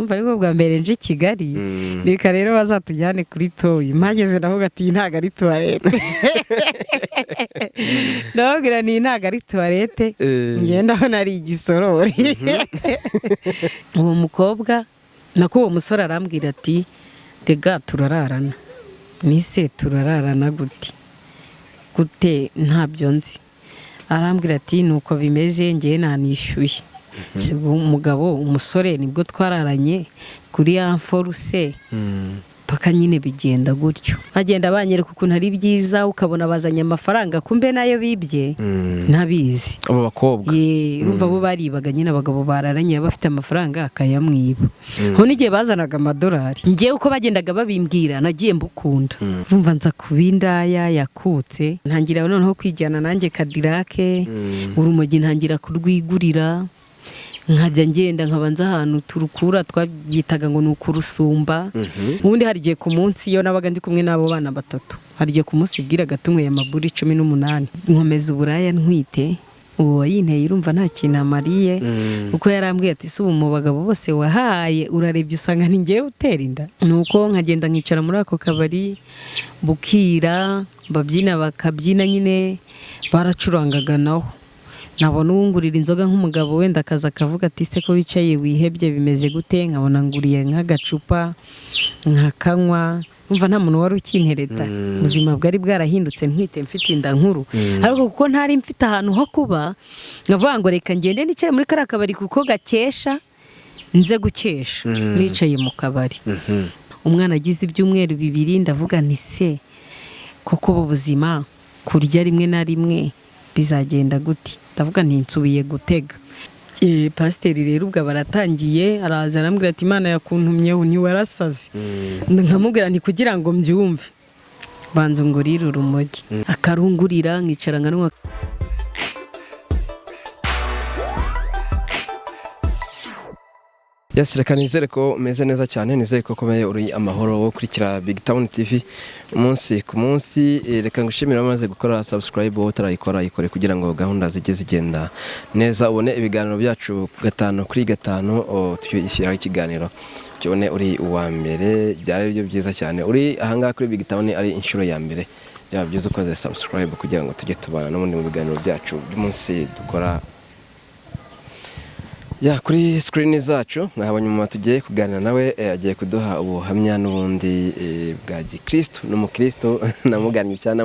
Urumva ariko bwa mbere nje i Kigali, reka rero bazatujyane kuri toyi. Mpageze ndavuga ati: "Iyi ntabwo ari toilette." Ndababwira ni ntabwo ari toilette, ngenda aho nari igisorori. Uwo mukobwa, nako uwo musore, arambwira ati: "Rega turararana." Nise turararana gute? Gute? Ntabyo nzi. Arambwira ati: "Nuko bimeze, ngewe nanishyuye." Si umugabo, umusore, nibwo twararanye kuri ya force paka nyine bigenda gutyo. Bagenda banyereka ukuntu ari byiza, ukabona bazanye amafaranga, kumbe nayo bibye ntabizi. Abo bakobwa? Ye, urumva bo baribaga nyine. Abagabo bararanye baba bafite amafaranga, akayamwiba. Ho n'igihe bazanaga amadolari. Ngewe uko bagendaga babimbwira nagiye mbukunda. Urumva nza kuba indaya yakutse, ntangira noneho kwijyana nanjye kadirake, urumogi ntangira kurwigurira, nkajya ngenda nkabanza ahantu turukura, twabyitaga ngo ni ukurusumba. Ubundi hari igihe ku munsi, iyo nabaga ndi kumwe n'abo bana batatu, hari igihe ku munsi bwiraga tunyweye amaburi 18. Nkomeza uburaya ntwite. Uwo wayinteye, urumva nta kintu amariye, kuko yarambwiye ati: "Si ubu mu bagabo bose wahaye, urarebye usanga ni ngewe utera inda?" Nuko nkagenda nkicara muri ako kabari, bukira, babyina, bakabyina nyine, baracurangaga, naho nabona uwungurira inzoga nk'umugabo wenda, akaza akavuga ati: "Se ko wicaye wihebye, bimeze gute?" Nkabona nguriye nk'agacupa nkakanywa. Umva, nta muntu wari ukintereta. Ubuzima bwari bwarahindutse, ntwite, mfite inda nkuru, ariko kuko ntari mfite ahantu ho kuba, nkavuga ngo reka ngende nicare muri kariya kabari kuko gakesha, nze gukesha nicaye mu kabari. Umwana agize ibyumweru 2, ndavuga nti: "Se koko ubu buzima, kurya rimwe na rimwe bizagenda gute?" Ndavuga nti: "Nsubiye gutega." Pasiteri rero ubwo baratangiye, araza arambwira ati: "Imana yakuntumyeho, ntiwarasaze?" Nkamubwira nti: "Kugira ngo mbyumve, banza ungurire urumogi." Akarungurira, nkicara nkanywa. Yes, reka nizere ko umeze neza cyane, nizere ko ukomeye, uri amahoro, wo kurikira Big Town TV umunsi ku munsi. Reka ngushimire wamaze gukora subscribe. Wowe utarayikora, yikore kugira ngo gahunda zijye zigenda neza, ubone ibiganiro byacu gatanu kuri gatanu. Tuyishyiraho ikiganiro ukibone uri uwa mbere, byari byo byiza cyane. Uri ahangaha kuri Big Town ari inshuro ya mbere, byaba byiza ukoze subscribe kugira ngo tujye tubana n'ubundi mu biganiro byacu by'umunsi dukora. Ya, kuri screen zacu mwabonye umumama tugiye kuganira nawe, agiye kuduha ubuhamya n'ubundi bwa gikristo. Ni umukristo, namugannye cyane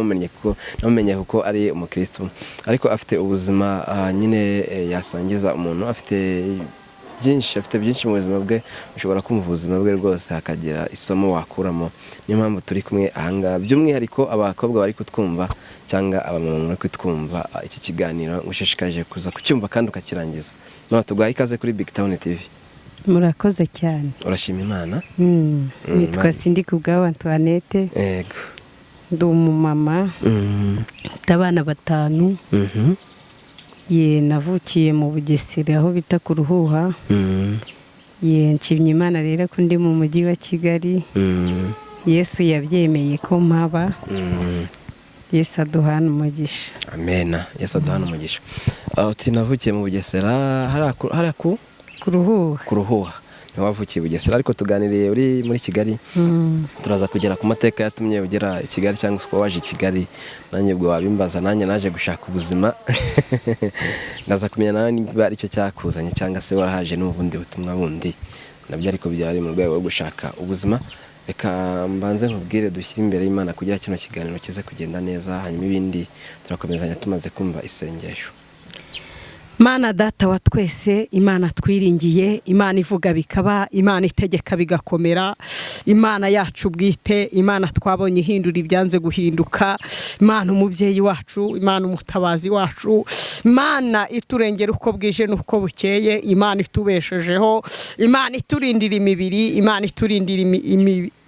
namumenye kuko ari umukristo, ariko afite ubuzima nyine yasangiza umuntu. Afite byinshi mu buzima bwe. Ushobora kumva ubuzima bwe rwose hakagira isomo wakuramo. Niyo mpamvu turi kumwe ahangaha. By'umwihariko abakobwa bari kutwumva cyangwa abamama bari kutwumva, iki kiganiro ngushishikarije kuza kucyumva kandi ukakirangiza. Mama, tuguhaye ikaze kuri Big Town TV. Murakoze cyane. Urashima Imana? Nitwa Sindikubwabo Antoinette. Ndi umumama, mfite abana batanu. Ye, navukiye mu Bugesera aho bita ku Ruhuha. Ye, nshimye Imana rero ko ndi mu mujyi wa Kigali. Yesu yabyemeye ko mpaba. Yesu aduhana umugisha. Amena, Yesu aduhana umugisha. Uti navukiye mu Bugesera hariya ku Ku Ruhuha. Ku Ruhuha niho wavukiye i Bugesera, ariko tuganiriye uri muri Kigali. Turaza kugera ku mateka yatumye ugera i Kigali cyangwa se uko waje i Kigali. Nanjye ubwo wabimbaza, nanjye naje gushaka ubuzima. Ndaza kumenya nawe niba aricyo cyakuzanye cyangwa se warahaje n'ubundi butumwa bundi nabyo, ariko byari mu rwego rwo gushaka ubuzima. Reka mbanze nkubwire dushyire imbere y'Imana kugira kino kiganiro kize kugenda neza, hanyuma ibindi turakomezanya tumaze kumva isengesho. Mana Data wa twese, Imana twiringiye, Imana ivuga bikaba, Imana itegeka bigakomera, Imana yacu bwite, Imana twabonye ihindura ibyanze guhinduka, Imana umubyeyi wacu, Imana umutabazi wacu, Imana iturengera uko bwije n'uko bukeye, Imana itubeshejeho, Imana iturindira imibiri, Imana iturindira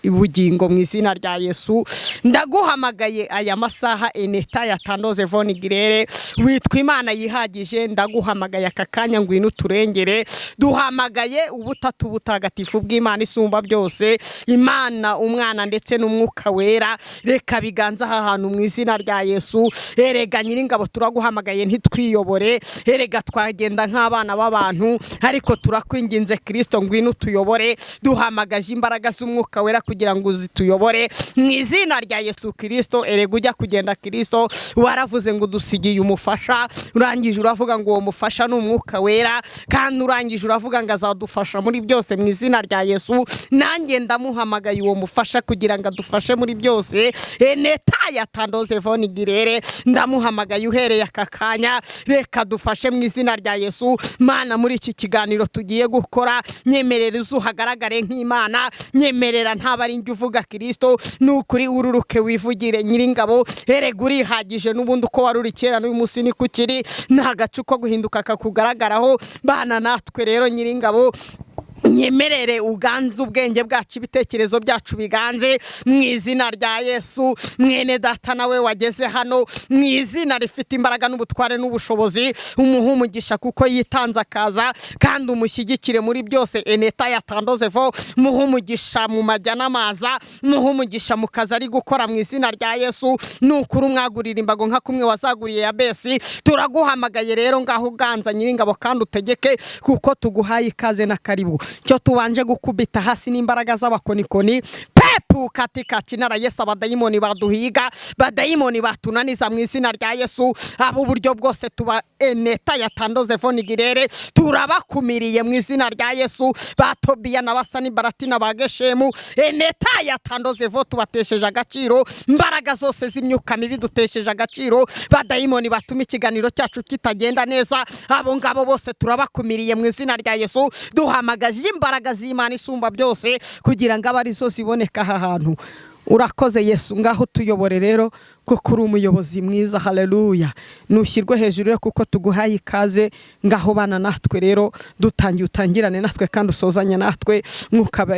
ubugingo mu izina rya Yesu. Ndaguhamagaye aya masaha eneta ya tandoze vonigirere, witwa Imana yihagije. Ndaguhamagaye aka kanya, ngwino uturengere. Duhamagaye ubutatu butagatifu bw'Imana isumba byose, Imana Umwana ndetse n'Umwuka Wera. Reka biganza aha hantu mu izina rya Yesu. Erega Nyiringabo, turaguhamagaye, ntitwiyobore. Erega twagenda nk'abana b'abantu, ariko turakwinginze Kirisito, ngwino utuyobore. Duhamagaje imbaraga z'Umwuka Wera kugira ngo zituyobore mu izina rya Yesu Kirisito. Erega ujya kugenda Kirisito, waravuze ngo udusigiye umufasha. Urangije uravuga ngo uwo mufasha ni Umwuka Wera, kandi urangije uravuga ngo azadufasha muri byose mu izina rya Yesu. Nanjye ndamuhamagaye uwo mufasha kugira ngo adufashe muri byose. Eneta ya tandoze vonigirere, ndamuhamagaye uhereye aka kanya, reka dufashe mu izina rya Yesu. Mana, muri iki kiganiro tugiye gukora, nyemerera uzuhagaragare nk'Imana. Nyemerera ntaba ari njye uvuga Kirisito, ni ukuri ururuke wivugire Nyiringabo. Erega urihagije n'ubundi, uko wari uri kera n'uyu munsi niko ukiri, nta gacu ko guhinduka kakugaragaraho. Bana natwe rero Nyiringabo, nyemerere uganze ubwenge bwacu, ibitekerezo byacu biganze mu izina rya Yesu. Mwene data nawe wageze hano, mu izina rifite imbaraga n'ubutware n'ubushobozi, umuhe umugisha kuko yitanze akaza, kandi umushyigikire muri byose. Eneta yatandoze vo, muhe umugisha mu majya n'amaza, muhe umugisha mu kazi ari gukora mu izina rya Yesu. Nukuri umwagurira imbago nka kumwe wazaguriye ya besi. Turaguhamagaye rero, ngaho uganza Nyiringabo kandi utegeke, kuko tuguhaye ikaze na karibu. Cyo tubanje gukubita hasi n'imbaraga z'abakonikoni pepu katika kinara Yesu. Abadayimoni baduhiga, badayimoni batunaniza mu izina rya Yesu, abo uburyo bwose tuba eneta yatandoze vonigirere, turabakumiriye mu izina rya Yesu. Ba Tobiya na Basani Baratina ba Geshemu, eneta yatandoze vo, tubatesheje agaciro. Imbaraga zose z'imyuka mibi dutesheje agaciro, badayimoni batuma ikiganiro cyacu kitagenda neza, abo ngabo bose turabakumiriye mu izina rya Yesu. Duhamagaje imbaraga z'Imana isumba byose kugira ngo abe arizo ziboneka aha hantu. Urakoze Yesu, ngaho utuyobore rero kuko uri umuyobozi mwiza. Haleluya, nushyirwe hejuru yo kuko tuguhaye ikaze. Ngaho bana natwe rero, dutangiye, utangirane natwe kandi usozanye natwe.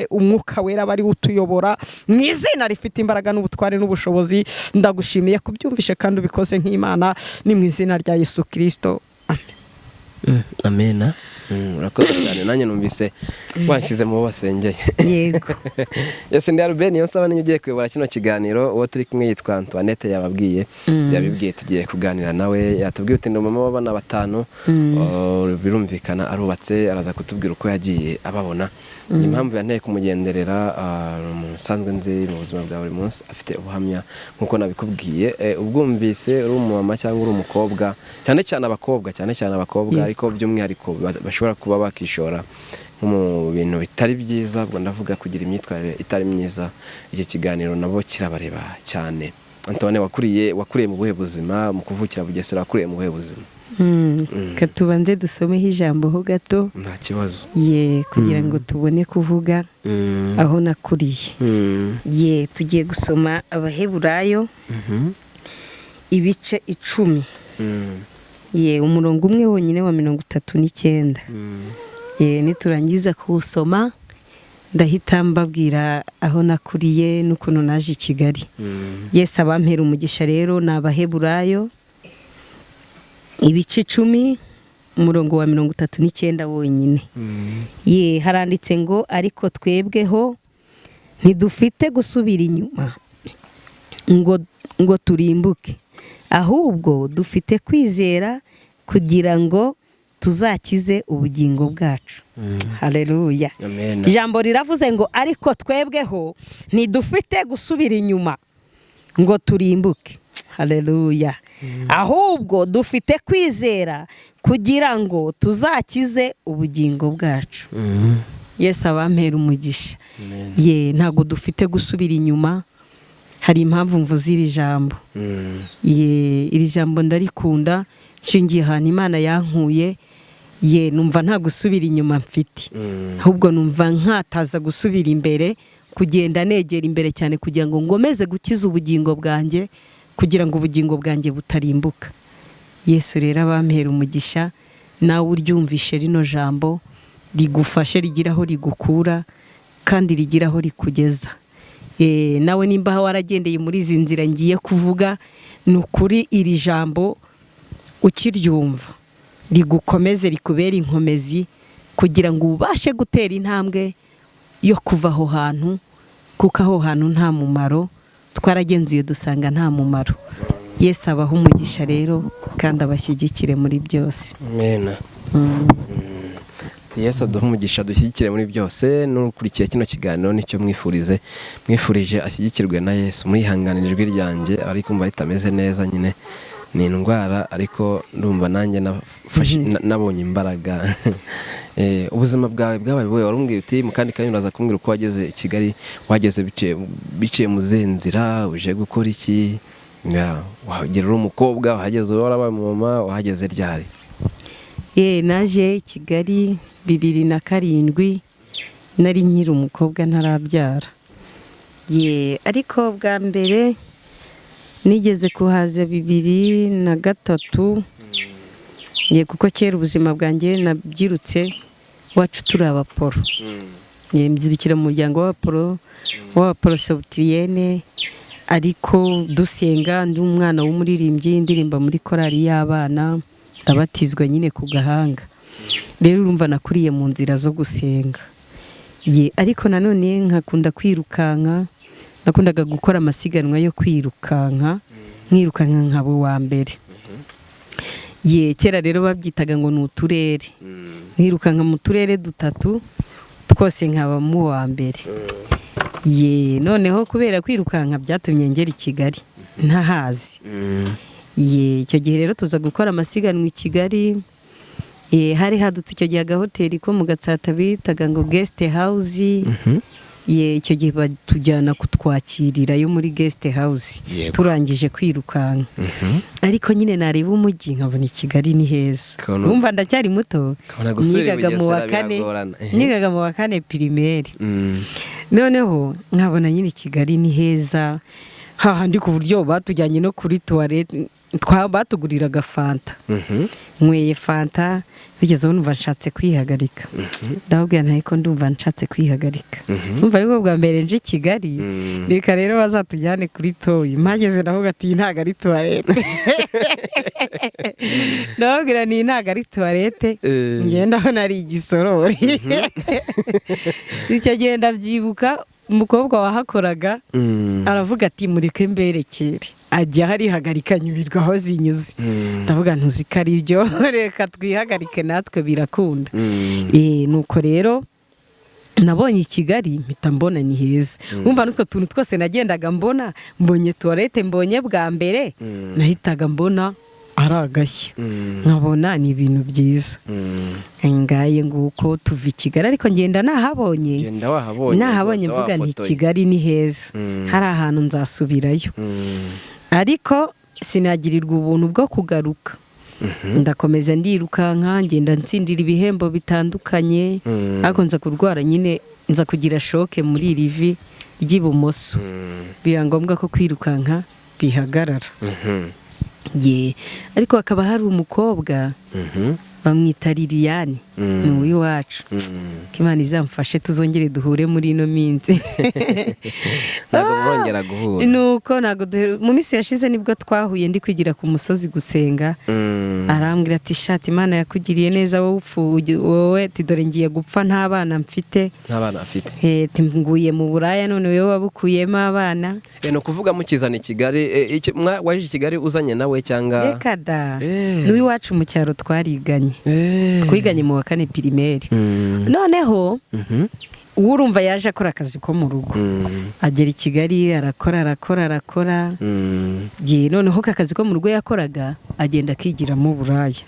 Umwuka Wera bari utuyobora mu izina rifite imbaraga n'ubutware n'ubushobozi. Ndagushimiye kubyumvishe kandi ubikoze nk'Imana, ni mu izina rya Yesu Kirisito, amen. Amena. Urakoze cyane, nanjye numvise wanshyize mu bo basengeye. Yego. Yes, ndi Albert niyo nsaba niyo ugiye kuyobora kino kiganiro. Uwo turi kumwe yitwa Antoinette, yababwiye, yabibwiye, tugiye kuganira nawe. Yatubwiye uti ndi umumama w'abana batanu. Oh, birumvikana arubatse, araza kutubwira uko yagiye ababona. Impamvu yanteye kumugenderera, ni umuntu usanzwe nzi mu buzima bwa buri munsi, afite ubuhamya nk'uko nabikubwiye. Ubwumvise uri umumama cyangwa uri umukobwa, cyane cyane abakobwa, cyane cyane abakobwa, ariko by'umwihariko bashobora kuba bakishora nko mu bintu bitari byiza, ubwo ndavuga kugira imyitwarire itari myiza, iki kiganiro nabo kirabareba cyane. Antoine, wakuriye mu buhe buzima? Mu kuvukira Bugesera, wakuriye mu buhe buzima? Reka tubanze dusomeho ijambo ho gato. Nta kibazo. Ye, kugira ngo tubone kuvuga aho nakuriye. Ye, tugiye gusoma Abaheburayo ibice 10. Ye, umurongo umwe wonyine wa 39. Ye, niturangiza kuwusoma ndahita mbabwira aho nakuriye n'ukuntu naje i Kigali. Yesu abampera umugisha. Rero ni Abaheburayo ibice 10, umurongo wa 39 wonyine. Ye, haranditse ngo: "Ariko twebweho ntidufite gusubira inyuma ngo turimbuke, ahubwo dufite kwizera kugira ngo tuzakize ubugingo bwacu." Haleluya. Amen. Ijambo riravuze ngo: "Ariko twebweho ntidufite gusubira inyuma ngo turimbuke." Haleluya. "Ahubwo dufite kwizera kugira ngo tuzakize ubugingo bwacu." Yesu abampera umugisha. Amen. Ye, ntabwo dufite gusubira inyuma. Hari impamvu mvuze iri jambo. Ye, iri jambo ndarikunda nshingiye ahantu Imana yankuye. Ye, numva nta gusubira inyuma mfite, ahubwo numva nkataza gusubira imbere, kugenda negera imbere cyane kugira ngo ngomeze gukiza ubugingo bwanjye, kugira ngo ubugingo bwanjye butarimbuka. Yesu rero abampera umugisha. Nawe uryumvishe rino jambo rigufashe, rigira aho rigukura kandi rigira aho rikugeza. Nawe nimba waragendeye muri izi nzira ngiye kuvuga, ni ukuri iri jambo ukiryumva rigukomeze, rikubere inkomezi kugira ngo ubashe gutera intambwe yo kuva aho hantu, kuko aho hantu nta mumaro. Twaragenzuye dusanga nta mumaro. Yesu abaha umugisha rero kandi abashyigikire muri byose. Amen. Yesu aduhe umugisha, dushyigikire muri byose. N'ukurikiye kino kiganiro nicyo mwifurize, mwifurije ashyigikirwe na Yesu. Murihanganira ijwi ryanjye ariko kumva ritameze neza nyine ni indwara, ariko ndumva nanjye nabonye imbaraga. Ubuzima bwawe bwabaye buhe? Warumbwiye uti mu kandi kanya uraza kumbwira uko wageze i Kigali, wageze biciye mu zihe nzira, uje gukora iki? Wahagera uri umukobwa, wahageze warabaye umumama, wahageze ryari? Naje i Kigali 2007, nari nkiri umukobwa ntarabyara. Ariko bwa mbere nigeze kuhaza 2003, kuko kera ubuzima bwanjye nabyirutse iwacu turi abaporo. Mbyirukira mu muryango w'abaporo, w'abaporosobutiyene, ariko dusenga, ndi umwana w'umuririmbyi, ndirimba muri korali y'abana, ndabatizwa nyine ku gahanga. Rero urumva nakuriye mu nzira zo gusenga. Ariko nanone nkakunda kwirukanka, nakundaga gukora amasiganwa yo kwirukanka, nkirukanka nkaba uwa mbere. Kera rero babyitaga ngo ni uturere, nkirukanka mu turere 3 twose nkaba mu wa mbere. Noneho kubera kwirukanka byatumye ngera i Kigali ntahazi. Icyo gihe rero tuza gukora amasiganwa i Kigali. Hari hadutse icyo gihe agahoteli ko mu Gatsata bitaga ngo guest house. Icyo gihe batujyana kutwakirirayo muri guest house turangije kwirukanka. Ariko nyine nareba umujyi nkabona i Kigali ni heza. Urumva ndacyari muto, nigaga mu wa kane, nigaga mu wa kane primaire. Noneho nkabona nyine Kigali ni heza, hahandi ku buryo batujyanye no kuri toilette, batuguriraga fanta. Nyweye fanta bigeze numva nshatse kwihagarika, ndababwira nti ariko ndumva nshatse kwihagarika, numva ariko bwa mbere nje i Kigali, reka rero bazatujyane kuri toyi. Mpageze navuga ati ntabwo ari toilette, ndababwira ni ntabwo ari toilette, ngenda aho nari igisorori. Icyo gihe ndabyibuka umukobwa wahakoraga aravuga ati mureke mberekere, ajya harihagarika nyubirwa aho zinyuze. Ndavuga ntuzi ko ari byo, reka twihagarike natwe birakunda. Nuko rero nabonye i Kigali mpita mbona ni heza. Wumva n'utwo tuntu twose nagendaga mbona, mbonye toilette mbonye bwa mbere, nahitaga mbona ari agashya, nkabona ni ibintu byiza. Ngaye nguko tuva i Kigali, ariko ngenda nahabonye, nahabonye mvuga nti Kigali ni heza, hari ahantu nzasubirayo. Ariko sinagirirwa ubuntu bwo kugaruka, ndakomeza ndirukanka, ngenda ntsindira ibihembo bitandukanye, ariko nza kurwara nyine, nza kugira choc muri iri vi ry'ibumoso, biba ngombwa ko kwirukanka bihagarara. Ariko hakaba hari umukobwa bamwita Liliane, ni uw'iwacu. Imana izamfashe tuzongere duhure muri ino minsi. Ntabwo murongera guhura? Nuko ntabwo mu minsi yashize nibwo twahuye, ndi kwigira ku musozi gusenga, arambwira ati shati Imana yakugiriye neza wowe upfuye wowe, ati dore ngiye gupfa nta bana mfite. Nta bana afite. Nguye mu buraya none wowe wabukuyemo abana. Ni ukuvuga mukizana i Kigali, waje i Kigali uzanye nawe cyangwa? Reka da, ni uw'iwacu mu cyaro, twariganye, twiganye mu wa kane primaire. Noneho uwo urumva yaje akora akazi ko mu rugo, agera i Kigali arakora arakora arakora. Noneho ka kazi ko mu rugo yakoraga agenda akigiramo uburaya,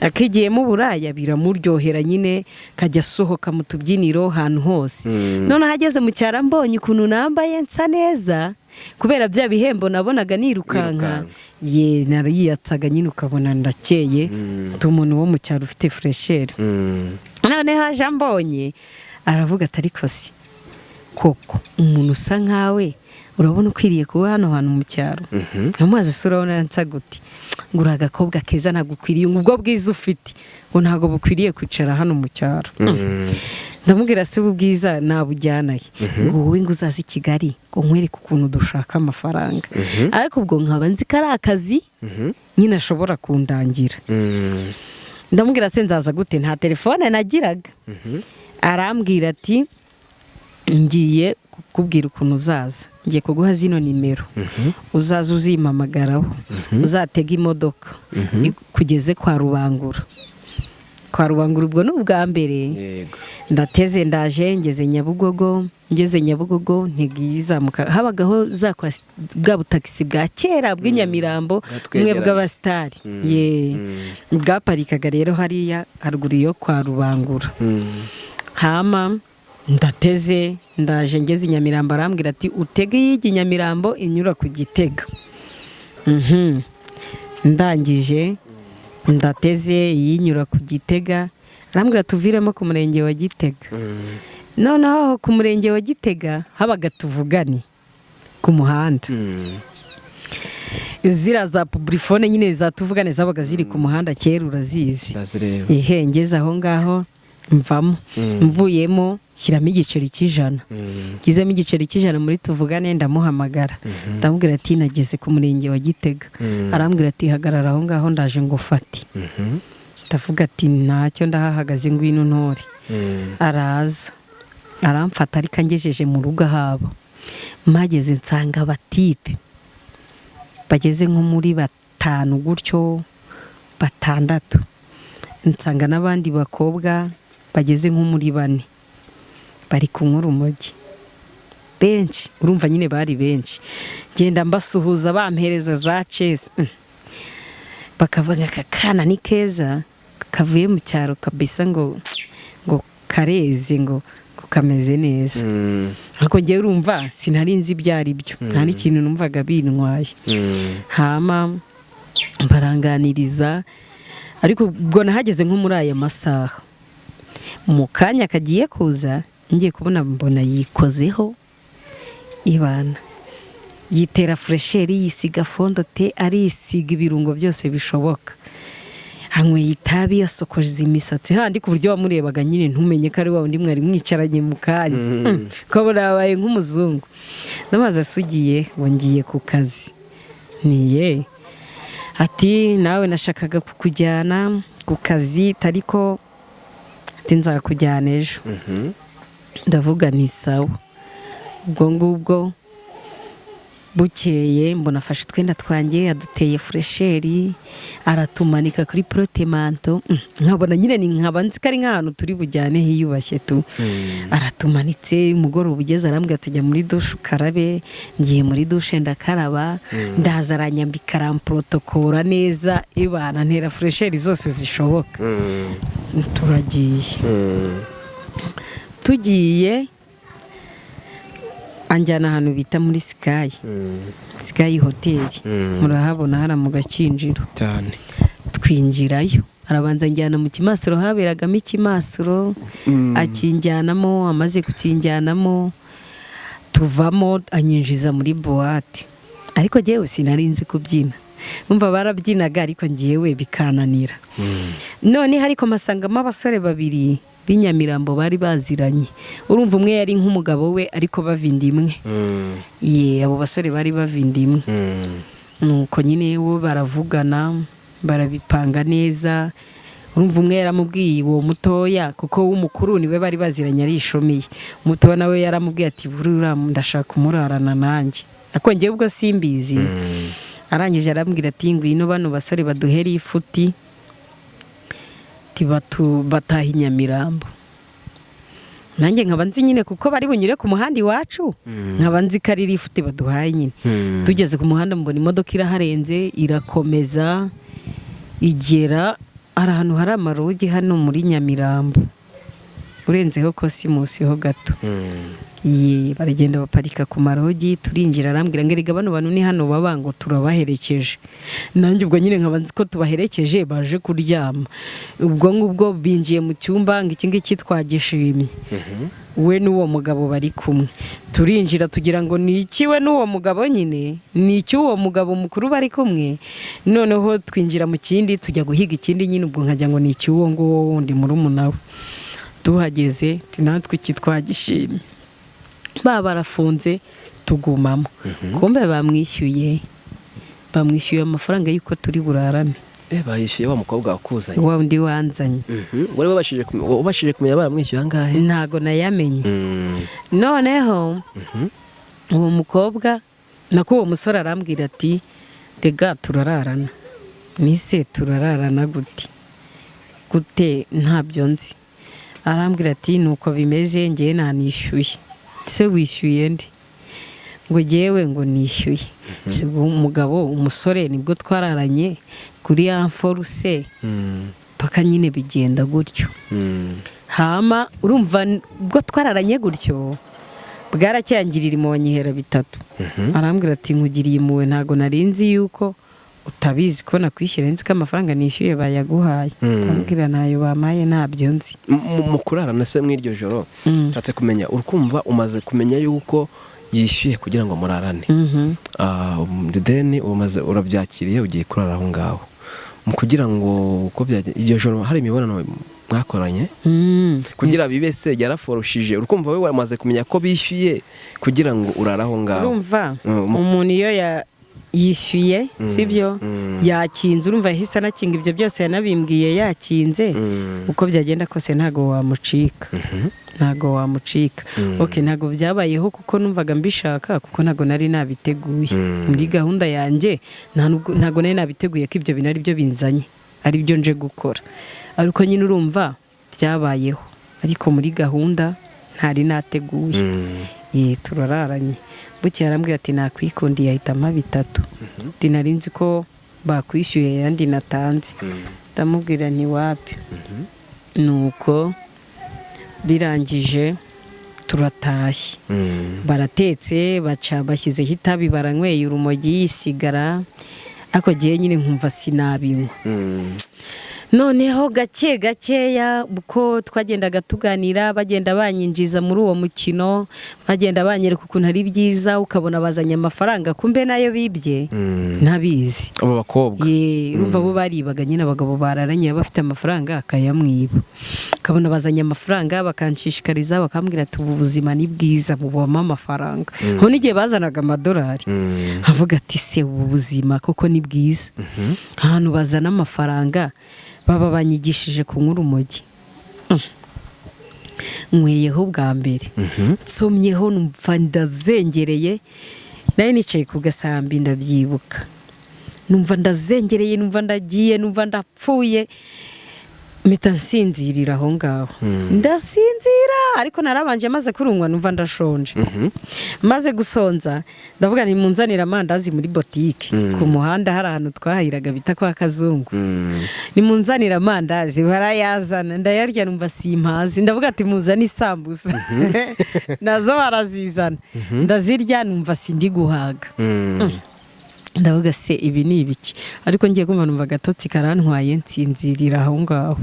akigiyemo uburaya biramuryohera nyine, kajya asohoka mu tubyiniro ahantu hose. Noneho ageze mu cyaro ambonye ukuntu nambaye nsa neza kubera bya bihembo nabonaga nirukanka, ye nariyatsaga nyine ukabona ndakeye, ndi umuntu wo mu cyaro ufite fraîcheur. Noneho aje ambonye aravuga ati ariko si Koko umuntu usa nkawe urabona ukwiriye kuba hano hantu mu cyaro? Amazi se urabona nsa gute? Ngo uri agakobwa keza, ntabwo ukwiriye, ngo ubwo bwiza ufite ngo ntabwo bukwiriye kwicara hano mu cyaro. Ndamubwira: "Se ubu bwiza nabujyanaye?" Ngo wowe ngo uzaze i Kigali ngo nkwereke ukuntu dushaka amafaranga. Ariko ubwo nkaba nzi ko ari akazi nyine ashobora kundangira. Ndamubwira: "Se nzaza gute? Nta telefone nagiraga." Arambwira ati: "Ngiye kukubwira ukuntu uzaza, ngiye kuguha zino nimero, uzaza uzimpamagaraho, uzatega imodoka kugeze kwa Rubangura." Kwa Rubangura ubwo ni ubwa mbere. Ndateze, ndaje, ngeze Nyabugogo. Ngeze Nyabugogo ntigizamuka, habagaho za bwa butagisi bwa kera bw'inyamirambo, bumwe Bwatwegeranye. bw'abasitari ye, bwaparikaga rero hariya haruguru yo kwa Rubangura. Hama ndateze, ndaje, ngeze i Nyamirambo arambwira ati: "Utege iyijya i Nyamirambo inyura ku Gitega." Ndangije ndateze iyinyura ku Gitega, arambwira tuviremo ku murenge wa Gitega. Noneho aho ku murenge wa Gitega habaga tuvugane ku muhanda, ziriya za publiphone nyine za tuvugane zabaga ziri ku muhanda kera, urazizi? Ndazireba. Ihe, ngeze aho ngaho mvamo, mvuyemo shyiramo igiceri cy'ijana. Ngizemo igiceri cy'ijana muri tuvugane, ndamuhamagara, ndamubwira ati: "Nageze ku murenge wa Gitega." Arambwira ati: "Hagarara aho ngaho, ndaje ngo ufate." Ndavuga ati: "Ntacyo, ndahahagaze, ngwino ntore." Araza aramfata, ariko angejeje mu rugo ahabo, mpageze nsanga abatipe bageze nko muri batanu gutyo, batandatu, nsanga n'abandi bakobwa bageze nko muri bane bari kunywa urumogi benshi. Urumva nyine bari benshi, ngenda mbasuhuza, bampereza za cesi. Bakavuga: "Aka kana ni keza kavuye mu cyaro kabisa," ngo kareze, ngo kameze neza. Ariko ngewe urumva sinari nzi ibyo ari byo, nta n'ikintu numvaga bintwaye. Hama baranganiriza, ariko ubwo nahageze nko muri aya masaha, mu kanya kagiye kuza ngiye kubona mbona yikozeho ibana, yitera fraîcheur, yisiga fond de teint, arisiga ibirungo byose bishoboka, anyweye itabi, yasokoje imisatsi handi ku buryo wamurebaga nyine ntumenye ko ari wa wundi mwari mwicaranye mu kanya, ukabona yabaye nk'umuzungu. N'amazi asugiye ngo: "Ngiye ku kazi." Niye ati: "Nawe nashakaga kukujyana ku kazi, ariko ati nzakujyana ejo." Ndavuga ni sawa. Ubwo ngubwo bukeye mbona afashe utwenda twanjye, aduteye fraîcheur, aratumanika kuri portemanteau. Nkabona nyine ni nkaba nzi ko ari nk'ahantu turi bujyane hiyubashye tu. Aratumanitse, umugoroba ugeze arambwira ati: "Jya muri douche ukarabe." Ngiye muri douche ndakaraba, ndaza aranyambika, aramporotokora neza, ibana ntera fraîcheur zose zishoboka, turagiye. Tugiye anjyana ahantu bita muri Sky, Sky Hoteli, murahabona hariya mu Gakinjiro. Cyane. Twinjirayo, arabanza njyana mu kimasuro, haberagamo ikimasuro, akinjyanamo. Amaze kukinjyanamo tuvamo, anyinjiza muri boîte, ariko njyewe sinari nzi kubyina. Umva, barabyinaga ariko njyewe bikananira. Noneho ariko mpasangamo abasore babiri b'inyamirambo bari baziranye. Urumva umwe yari nk'umugabo we, ariko bava inda imwe. Ye, abo basore bari bava inda imwe. Nuko nyine bo baravugana, barabipanga neza. Urumva umwe yaramubwiye, uwo mutoya, kuko uw'umukuru niwe bari baziranye ari ishomiye, umutoya nawe yaramubwiye ati: "Buriya ndashaka kumurarana nanjye," ariko njyewe ubwo simbizi. Arangije arambwira ati: "Ngwino bano basore baduhere ifuti." Bataha i Nyamirambo, nanjye nkaba nzi nyine kuko bari bunyure ku muhanda iwacu, nkaba nzi ko ari lifuti baduhaye nyine. Tugeze ku muhanda mbona imodoka iraharenze, irakomeza igera hari ahantu hari amarogi hano muri Nyamirambo. Urenzeho Kosimusi ho gato. Ye, baragenda baparika ku marogi, turinjira. Arambwira ngo: "Erega bano bantu ni hano baba," ngo turabaherekeje. Nanjye ubwo nyine nkaba nzi ko tubaherekeje baje kuryama. Ubwo ngubwo binjiye mu cyumba, ngo iki ngiki twagishimye, we n'uwo mugabo bari kumwe. Turinjira tugira ngo ni iki, we n'uwo mugabo nyine, ni icy'uwo mugabo mukuru bari kumwe. Noneho twinjira mu kindi, tujya guhiga ikindi nyine, ubwo nkajya ngo ni icy'uwo nguwo wundi murumuna we. Tuhageze natwe iki twagishimye, baba barafunze, tugumamo. Kumbe bamwishyuye amafaranga y'uko turi burarane. Bayishyuye wa mukobwa wakuzanye? Wa undi wanzanye. Wari wabashije kumenya baramwishyuye angahe? Ntago nayamenye. Noneho uwo mukobwa, nako uwo musore, arambwira ati: "Rega turararana." Nise turararana gute? Gute? Ntabyo nzi. Arambwira ati: "Nuko bimeze, ngewe nanishyuye." Se wishyuye ndi? Ngo ngewe ngo nishyuye. Si ubwo umugabo, umusore nibwo twararanye kuri ya force, paka nyine bigenda gutyo. Hama urumva ubwo twararanye gutyo, bwaracyangirira impuhwe, anyihera bitatu. Arambwira ati: "Nkugiriye impuhwe, ntabwo nari nzi yuko utabizi ko nakwishyura, nzi ko amafaranga nishyuye bayaguhaye." Ndamubwira ntayo bampaye, ntabyo nzi. Mu kurarana se mw'iryo joro, nshatse kumenya, urukumva umaze kumenya yuko yishyuye kugira ngo murarane, then umaze urabyakiriye, ugiye kurara aho ngaho, mu kugira ngo uko iryo joro hari imibonano mwakoranye? Kugira bibe se yaraforoshije? Urukumva we wamaze kumenya ko bishyuye kugira ngo urare aho ngaho. Urumva umuntu iyo yishyuye, sibyo? Yakinze, urumva yahise anakinga, ibyo byose yanabimbwiye yakinze. Uko byagenda kose ntabwo wamucika, ntabwo wamucika. Ok, ntabwo byabayeho kuko numvaga mbishaka, kuko ntabwo nari nabiteguye muri gahunda yanjye. Ntabwo nari nabiteguye ko ibyo bintu ari byo binzanye, ari byo nje gukora. Ariko nyine urumva byabayeho, ariko muri gahunda ntari nateguye. Ye, turararanye. Bukeye arambwira ati: "Nakwikundiye." Ahita ampa bitatu. Ati: "Nari nzi ko bakwishyuye ayandi natanze." Ndamubwira nti: "Wapi." Nuko birangije turatashye. Baratetse, baca bashyizeho itabi, baranyweye urumogi, sigara, ariko gihe nyine nkumva sinabinywa. Noneho gake gakeya uko twagendaga tuganira, bagenda banyinjiza muri uwo mukino, bagenda banyereka ukuntu ari byiza, ukabona bazanye amafaranga, kumbe nayo bibye ntabizi. Abo bakobwa? Ye, urumva bo baribaga nyine abagabo bararanye, bafite amafaranga akayamwiba. Ukabona bazanye amafaranga, bakanshishikariza, bakambwira ati: "Ubu buzima ni bwiza, bubamo amafaranga." Ho n'igihe bazanaga amadolari, nkavuga ati: "Se ubu buzima koko ni bwiza, ahantu bazana amafaranga?" Baba banyigishije kunywa urumogi. Nkweyeho bwa mbere, nsomyeho, numva ndazengereye. Nayo nicaye ku gasambi, ndabyibuka, numva ndazengereye, numva ndagiye, numva ndapfuye, mpita nsinzirira aho ngaho, ndasinzira. Ariko narabanje, maze kurunywa numva ndashonje. Maze gusonza ndavuga nti: "Munzanire amandazi muri botike ku muhanda." Hari ahantu twahahiraga bita kwa Kazungu. "Nimunzanire amandazi." Barayazana, ndayarya, numva simpazi. Ndavuga ati: "Muzane isambusa." Nazo barazizana, ndazirya, numva sindi guhaga. Ndavuga: "Se ibi ni ibiki?" Ariko ngiye kumva numva agatotsi karantwaye, nsinzirira aho ngaho.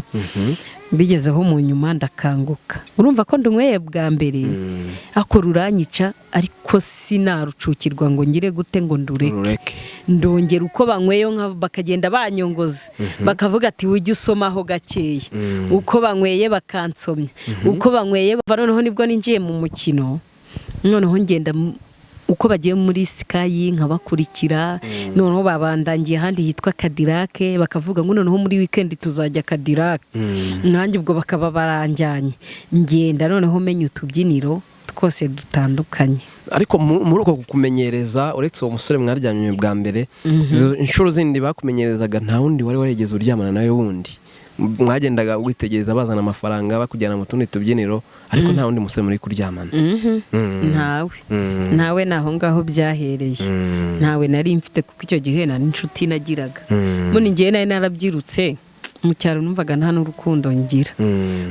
Bigezeho mu nyuma ndakanguka. Urumva ko ndunyweye bwa mbere, ako ruranyica, ariko sinarucukirwa ngo ngire gute, ngo ndureke. Urureke. Ndongera, uko banyweyo bakagenda banyongoza, bakavuga ati: "Ujye usomaho gakeya." Uko banyweye bakansomya, uko banyweye bava. Noneho nibwo ninjiye mu mukino. Noneho ngenda uko bagiye muri Sky nkabakurikira. Noneho babandangiye ahandi hitwa Cadillac, bakavuga ngo noneho muri weekend tuzajya Cadillac. Nanjye ubwo bakaba baranjyanye, ngenda noneho menya utubyiniro twose dutandukanye. Ariko muri uko kukumenyereza, uretse uwo musore mwaryamye bwa mbere, izo inshuro zindi bakumenyerezaga nta wundi wari warigeze uryamana nawe wundi? Mwagendaga witegereza bazana amafaranga, bakujyana mu tundi tubyiniro, ariko nta wundi musore muri kuryamana? Ntawe. Ntawe, ni aho ngaho byahereye. Ntawe nari mfite, kuko icyo gihe nta n'inshuti nagiraga. Mbona ngewe nari narabyirutse. Mu cyaro numvaga nta n'urukundo ngira,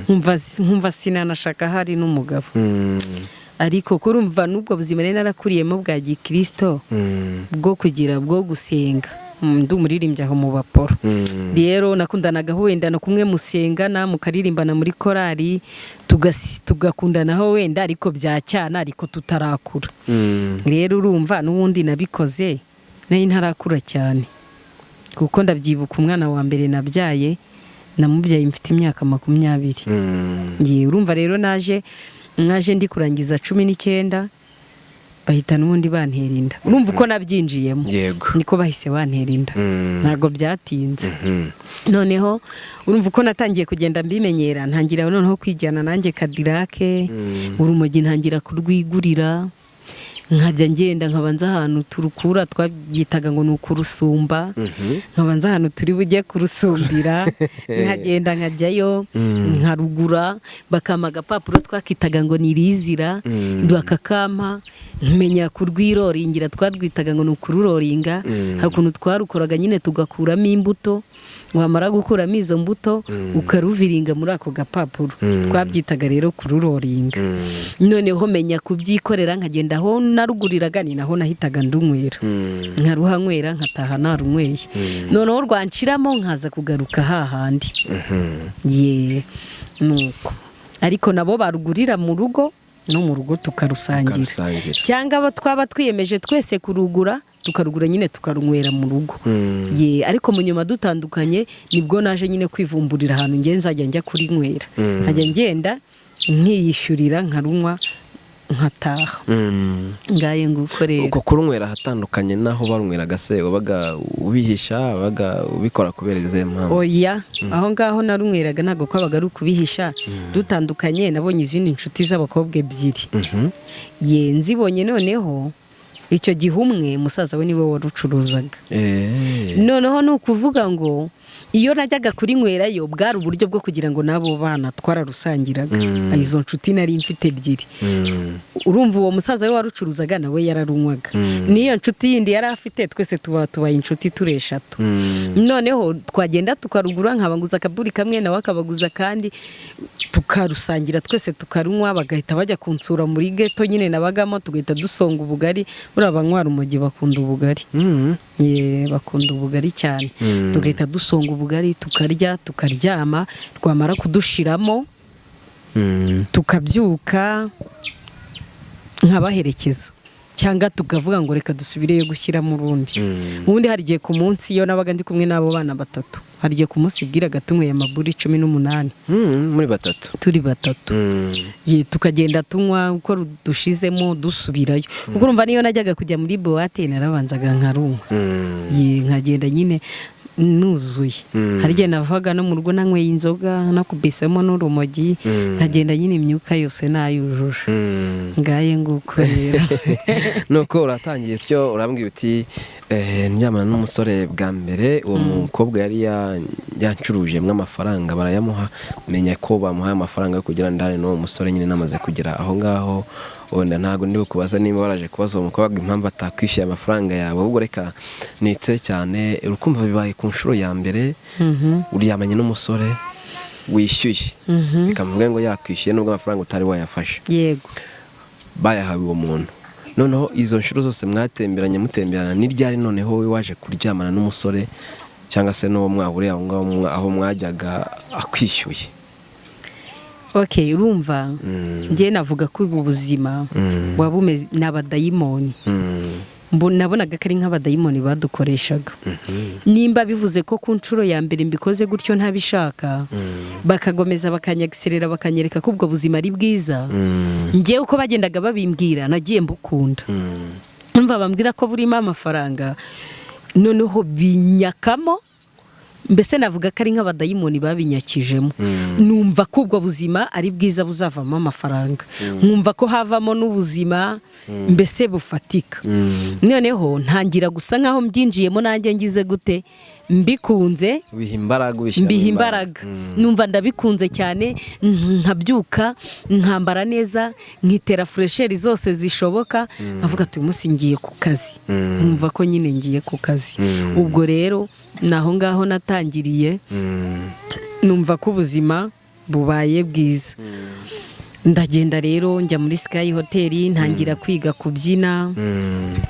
nkumva sinanashaka hari n'umugabo. Ariko kurumva n'ubwo buzima nari narakuriyemo bwa gikirisito, bwo kugira, bwo gusenga, ndi umuririmbyi aho mu Baporo. Rero nakundanagaho wenda no kumwe musengana, mukaririmbana muri korali, tugakundanaho wenda, ariko bya cyana, ariko tutarakura. Rero urumva n'ubundi nabikoze nari ntarakura cyane, kuko ndabyibuka umwana wa mbere nabyaye, namubyaye mfite imyaka 20. Ngiye, urumva rero naje ndi kurangiza 19, bahita n'ubundi bantera inda. Urumva uko nabyinjiyemo, niko bahise bantera inda. Ntabwo byatinze. Noneho urumva uko natangiye kugenda mbimenyera, ntangira noneho kwijyana nanjye kadirake, urumogi ntangira kurwigurira, nkajya ngenda nkabanza ahantu turukura, twabyitaga ngo ni ukurusumba, nkabanza ahantu turi bujye kurusumbira, nkagenda nkajyayo nkarugura, bakampa agapapuro twakitaga ngo ni rizira, bakakampa, nkamenya kurwiroringira, twarwitaga ngo ni ukururoringa. Hari ukuntu twarukoraga nyine tugakuramo imbuto, wamara gukuramo izo mbuto ukaruviringa muri ako gapapuro, twabyitaga rero kururoringa. Noneho menya kubyikorera, nkagenda aho naruguriraga ni naho nahitaga ndunywera, nkaruhanywera, nkataha narunyweye, noneho rwanshiramo nkaza kugaruka hahandi. Ye, nuko ariko nabo barugurira mu rugo, no mu rugo tukarusangira, Mukarusangira. cyangwa abo twaba twiyemeje twese kurugura, tukarugura nyine tukarunywera mu rugo. Ye, ariko mu nyuma dutandukanye nibwo naje nyine kwivumburira ahantu ngiye nzajya njya kurinywera, nkajya ngenda nkiyishyurira, nkarunywa, nkataha. Ngaye nguko rero. Uko kurunywera ahatandukanye n'aho barunyweraga se, wabaga ubihisha, wabaga ubikora kubera izihe mpamvu? Oya, aho ngaho narunyweraga ntabwo kwabaga ari ukubihisha. Dutandukanye nabonye izindi nshuti z'abakobwa ebyiri. Ye, nzibonye noneho icyo gihe umwe musaza we niwe warucuruzaga. Noneho ni ukuvuga ngo iyo najyaga kurinywerayo bwari uburyo bwo kugira ngo n'abo bana twararusangiraga, izo nshuti nari mfite ebyiri. Urumva uwo musaza we warucuruzaga nawe yararunywaga, n'iyo nshuti yindi yari afite, twese tuba tubaye inshuti turi eshatu. Noneho twagenda tukarugura, nkabaguza akaburi kamwe, nawe akabaguza akandi, tukarusangira twese tukarunywa, bagahita bajya kunsura muri geto nyine nabagamo, tugahita dusonga ubugari. Buriya abanywa urumogi bakunda ubugari. Ye, bakunda ubugari cyane. Tugahita dusonga ubugari, tukarya, tukaryama, rwamara kudushiramo tukabyuka nkabaherekeza, cyangwa tukavuga ngo reka dusubireyo gushyiramo urundi. Ubundi hari igihe ku munsi, iyo nabaga ndi kumwe n'abo bana batatu, hari igihe ku munsi bwiraga tunyweye amaburi 18. Muri batatu? Turi batatu. Ye, tukagenda tunywa uko dushizemo dusubirayo, kuko urumva niyo najyaga kujya muri boîte narabanzaga nkarunywa. Ye, nkagenda nyine nuzuye. Hari igihe navaga no mu rugo nanyweye inzoga, nakubisemo n'urumogi, nkagenda nyine imyuka yose nayujuje. Ngaye nguko rero. Nuko uratangiye utyo, urambwira uti ndyamana n'umusore bwa mbere, uwo mukobwa yari yancurujemo amafaranga barayamuha, menya ko bamuhaye amafaranga yo kugira ndane n'uwo musore nyine. Namaze kugera aho ngaho, wenda ntabwo ndi bukubaza niba waraje kubaza uwo mukobwa impamvu atakwishyuye amafaranga yawe, ahubwo reka nitse cyane. Urukumva bibaye ku nshuro ya mbere, uryamanye n'umusore wishyuye, reka mvuge ngo yakwishyuye nubwo amafaranga utari wayafashe, Yego. bayahawe uwo muntu. Noneho izo nshuro zose mwatemberanye, mutemberana, ni ryari noneho wowe waje kuryamana n'umusore cyangwa se n'uwo mwahuriye aho ngaho aho mwajyaga akwishyuye? Ok, urumva njye navuga ko ubu buzima buba bumeze ni abadayimoni. Nabonaga ko ari nk'abadayimoni badukoreshaga. Nimba bivuze ko ku nshuro ya mbere mbikoze gutyo ntabishaka, bakagomeza bakanyagiserera, bakanyereka ko ubwo buzima ari bwiza, njyewe uko bagendaga babimbwira nagiye mbukunda. Umva, bambwira ko burimo amafaranga, noneho binyakamo, mbese navuga ko ari nk'abadayimoni babinyakijemo. Numva ko ubwo buzima ari bwiza, buzavamo amafaranga, nkumva ko havamo n'ubuzima mbese bufatika. Noneho ntangira gusa nkaho mbyinjiyemo nanjye ngize gute. Mbikunze. Ubiha imbaraga, ubishyiramo. Mbiha imbaraga, numva ndabikunze cyane, nkabyuka nkambara neza, nkitera fraîcheur zose zishoboka, nkavuga ati: "Uyu munsi ngiye ku kazi." Nkumva ko nyine ngiye ku kazi. Ubwo rero ni aho ngaho natangiriye, numva ko ubuzima bubaye bwiza. Ndagenda rero njya muri Sky Hotel, ntangira kwiga kubyina.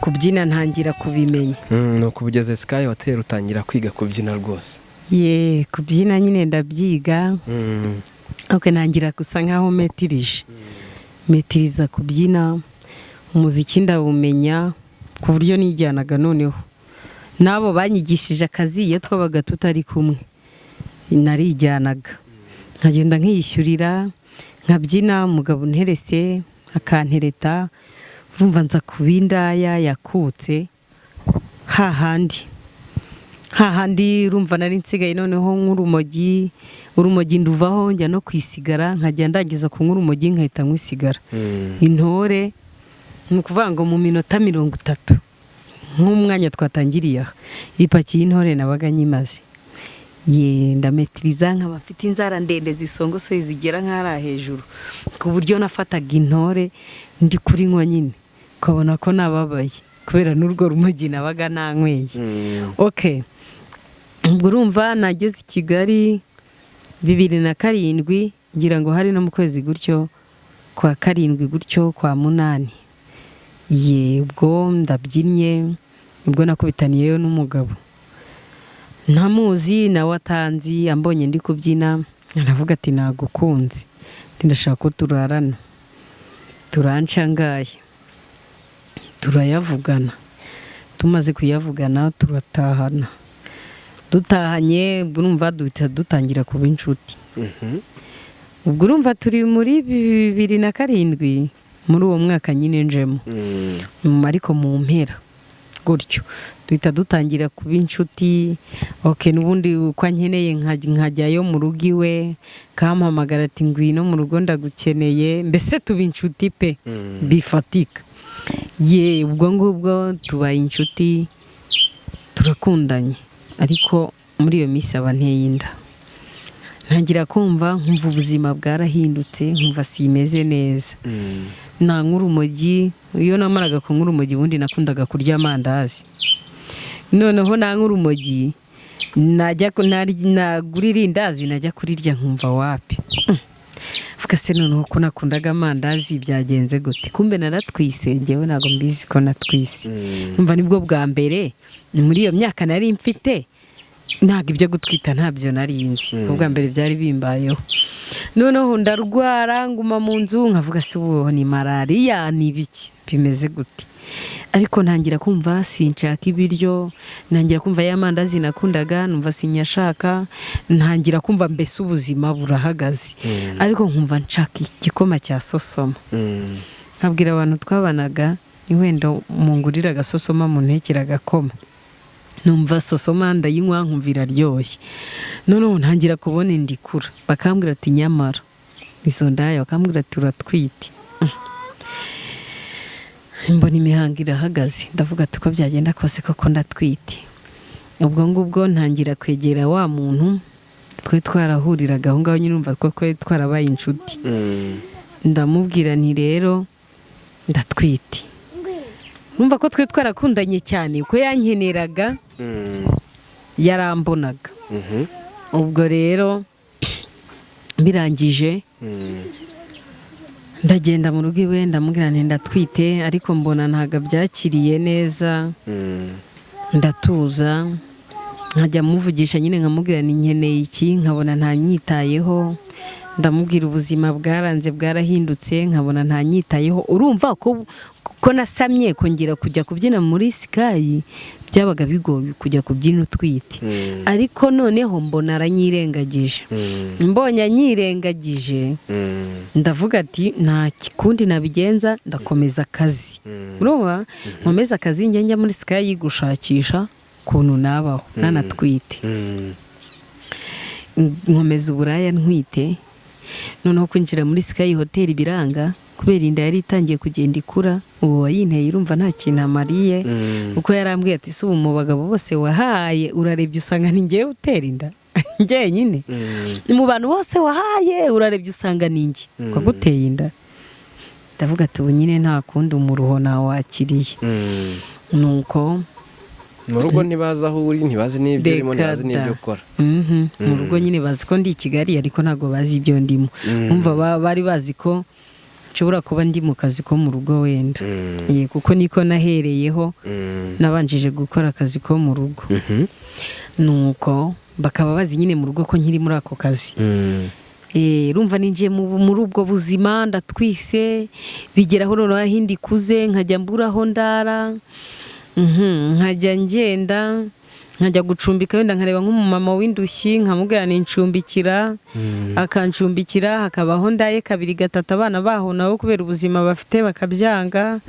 Kubyina ntangira kubimenya. Ni uko ugeze Sky Hotel utangira kwiga kubyina rwose? Ye, kubyina nyine ndabyiga. Ok, ntangira gusa nkaho metirije, metiriza kubyina, umuziki ndawumenya ku buryo nijyanaga. Noneho n'abo banyigishije akazi, iyo twabaga tutari kumwe narijyanaga, nkagenda nkiyishyurira nkabyina. Umugabo unterese akantereta. Urumva nza kuba indaya yakutse hahandi hahandi. Urumva nari nsigaye noneho nk'urumogi, urumogi nduvaho njya no kwisigara, nkajya ndangiza kunywa urumogi nkahita nywa isigara. Intore ni ukuvuga ngo mu minota 30, nk'umwanya twatangiriye aha, ipaki y'intore nabaga nyimaze. Ye, ndametiriza, nkaba mfite inzara ndende zisongosoye zigera nk'ahari hejuru, ku buryo nafataga intore ndi kurinywa nyine ukabona ko nababaye kubera n'urwo rumogi nabaga nanyweye. Ok, ubwo urumva nageze i Kigali 2007, ngira ngo hari no mu kwezi gutyo kwa karindwi, gutyo kwa munani. Ye, ubwo ndabyinnye, ubwo nakubitaniyeyo n'umugabo ntamuzi nawe atanzi. Ambonye ndi kubyina aravuga ati: "Nagukunze." Ati: "Ndashaka ko turarana." Turancangaye, turayavugana. Tumaze kuyavugana turatahana. Dutahanye, ubwo urumva duhita dutangira kuba inshuti. Ubwo urumva turi muri 2007, muri uwo mwaka nyine njemo, ariko mu mpera gutyo duhita dutangira kuba inshuti. Ok, n'ubundi uko ankeneye nkajyayo mu rugo iwe, kampamagara ati: "Ngwino mu rugo, ndagukeneye." Mbese tuba inshuti pe, bifatika. Ye, ubwo ngubwo tubaye inshuti, turakundanye, ariko muri iyo minsi aba nteye inda. Ntangira kumva, nkumva ubuzima bwarahindutse, nkumva simeze neza. Nanywa urumogi, iyo namaraga kunywa urumogi, ubundi nakundaga kurya amandazi, noneho nanywa urumogi najya nagura irindazi, najya kurirya nkumva wapi. Vuga se noneho ko nakundaga amandazi byagenze gute? Kumbe naratwise. Ngewe ntabwo mbizi ko natwise. Numva nibwo bwa mbere muri iyo myaka nari mfite, ntabwo ibyo gutwita ntabyo nari nzi, ubwa mbere byari bimbayeho. Noneho ndarwara, nguma mu nzu, nkavuga: "Se ubu ni malariya, ni ibiki, bimeze gute?" Ariko ntangira kumva sinshaka ibiryo, ntangira kumva ya mandazi nakundaga numva sinyashaka, ntangira kumva mbese ubuzima burahagaze, ariko nkumva nshaka igikoma cya sosoma. Nkabwira abantu twabanaga ni wenda mungurira agasosoma muntekera agakoma. Numva sosoma ndayinywa, nkumva iraryoshye. Noneho ntangira kubona inda ikura, bakambwira ati nyamara izo ndaya, bakambwira ati: "Uratwite." Mbona imihango irahagaze, ndavuga ati: "Uko byagenda kose koko ndatwite." Ubwo ngubwo ntangira kwegera wa muntu twe twarahuriraga aho ngaho nyine, urumva ko twari twarabaye inshuti. Ndamubwira nti: "Rero ndatwite." Numva ko twe twarakundanye cyane, uko yankeneraga yarambonaga. Ubwo rero birangije, ndagenda mu rugo iwe, ndamubwira nti: "Ndatwite." Ariko mbona ntabwo abyakiriye neza. Ndatuza, nkajya muvugisha nyine, nkamubwira ni nkeneye iki, nkabona ntanyitayeho. Ndamubwira ubuzima bwaranze, bwarahindutse, nkabona ntanyitayeho. Urumva ko nasamye, kongera kujya kubyina muri Sky byabaga bigoye, kujya kubyina utwite. Ariko noneho mbona aranyirengagije. Mbonye anyirengagije, ndavuga ati: "Nta kundi nabigenza, ndakomeza akazi." Urumva nkomeza akazi, njya muri Sky gushakisha ukuntu nabaho nanatwite. Nkomeza uburaya ntwite. Noneho kwinjira muri Sky Hotel biranga kubera inda yari itangiye kugenda ikura. Uwo wayinteye urumva nta kintu amariye, kuko yarambwiye ati: "Si ubu mu bagabo bose wahaye urarebye usanga ni njyewe utera inda njyenyine? Ni mu bantu bose wahaye urarebye usanga ni njye waguteye inda?" Ndavuga ati: "Ubu nyine nta kundi, umuruho nawakiriye." Nuko Mu rugo ntibazi aho uri, ntibazi n'ibyo urimo, ntibazi n'ibyo ukora. Mu rugo nyine bazi ko ndi i Kigali, ariko ntabwo bazi ibyo ndimo. Umva, bari bazi ko nshobora kuba ndi mu kazi ko mu rugo wenda. Ye, kuko niko nahereyeho, nabanjije gukora akazi ko mu rugo. Nuko bakaba bazi nyine mu rugo ko nkiri muri ako kazi. Urumva ninjiye muri ubwo buzima, ndatwise, bigeraho noneho aho inda ikuze nkajya mbura aho ndara. Nkajya ngenda nkajya gucumbika, wenda nkareba nk'umumama w'indushyi nkamubwira nincumbikira, akancumbikira, hakabaho ndaye kabiri, gatatu, abana baho nabo kubera ubuzima bafite bakabyanga,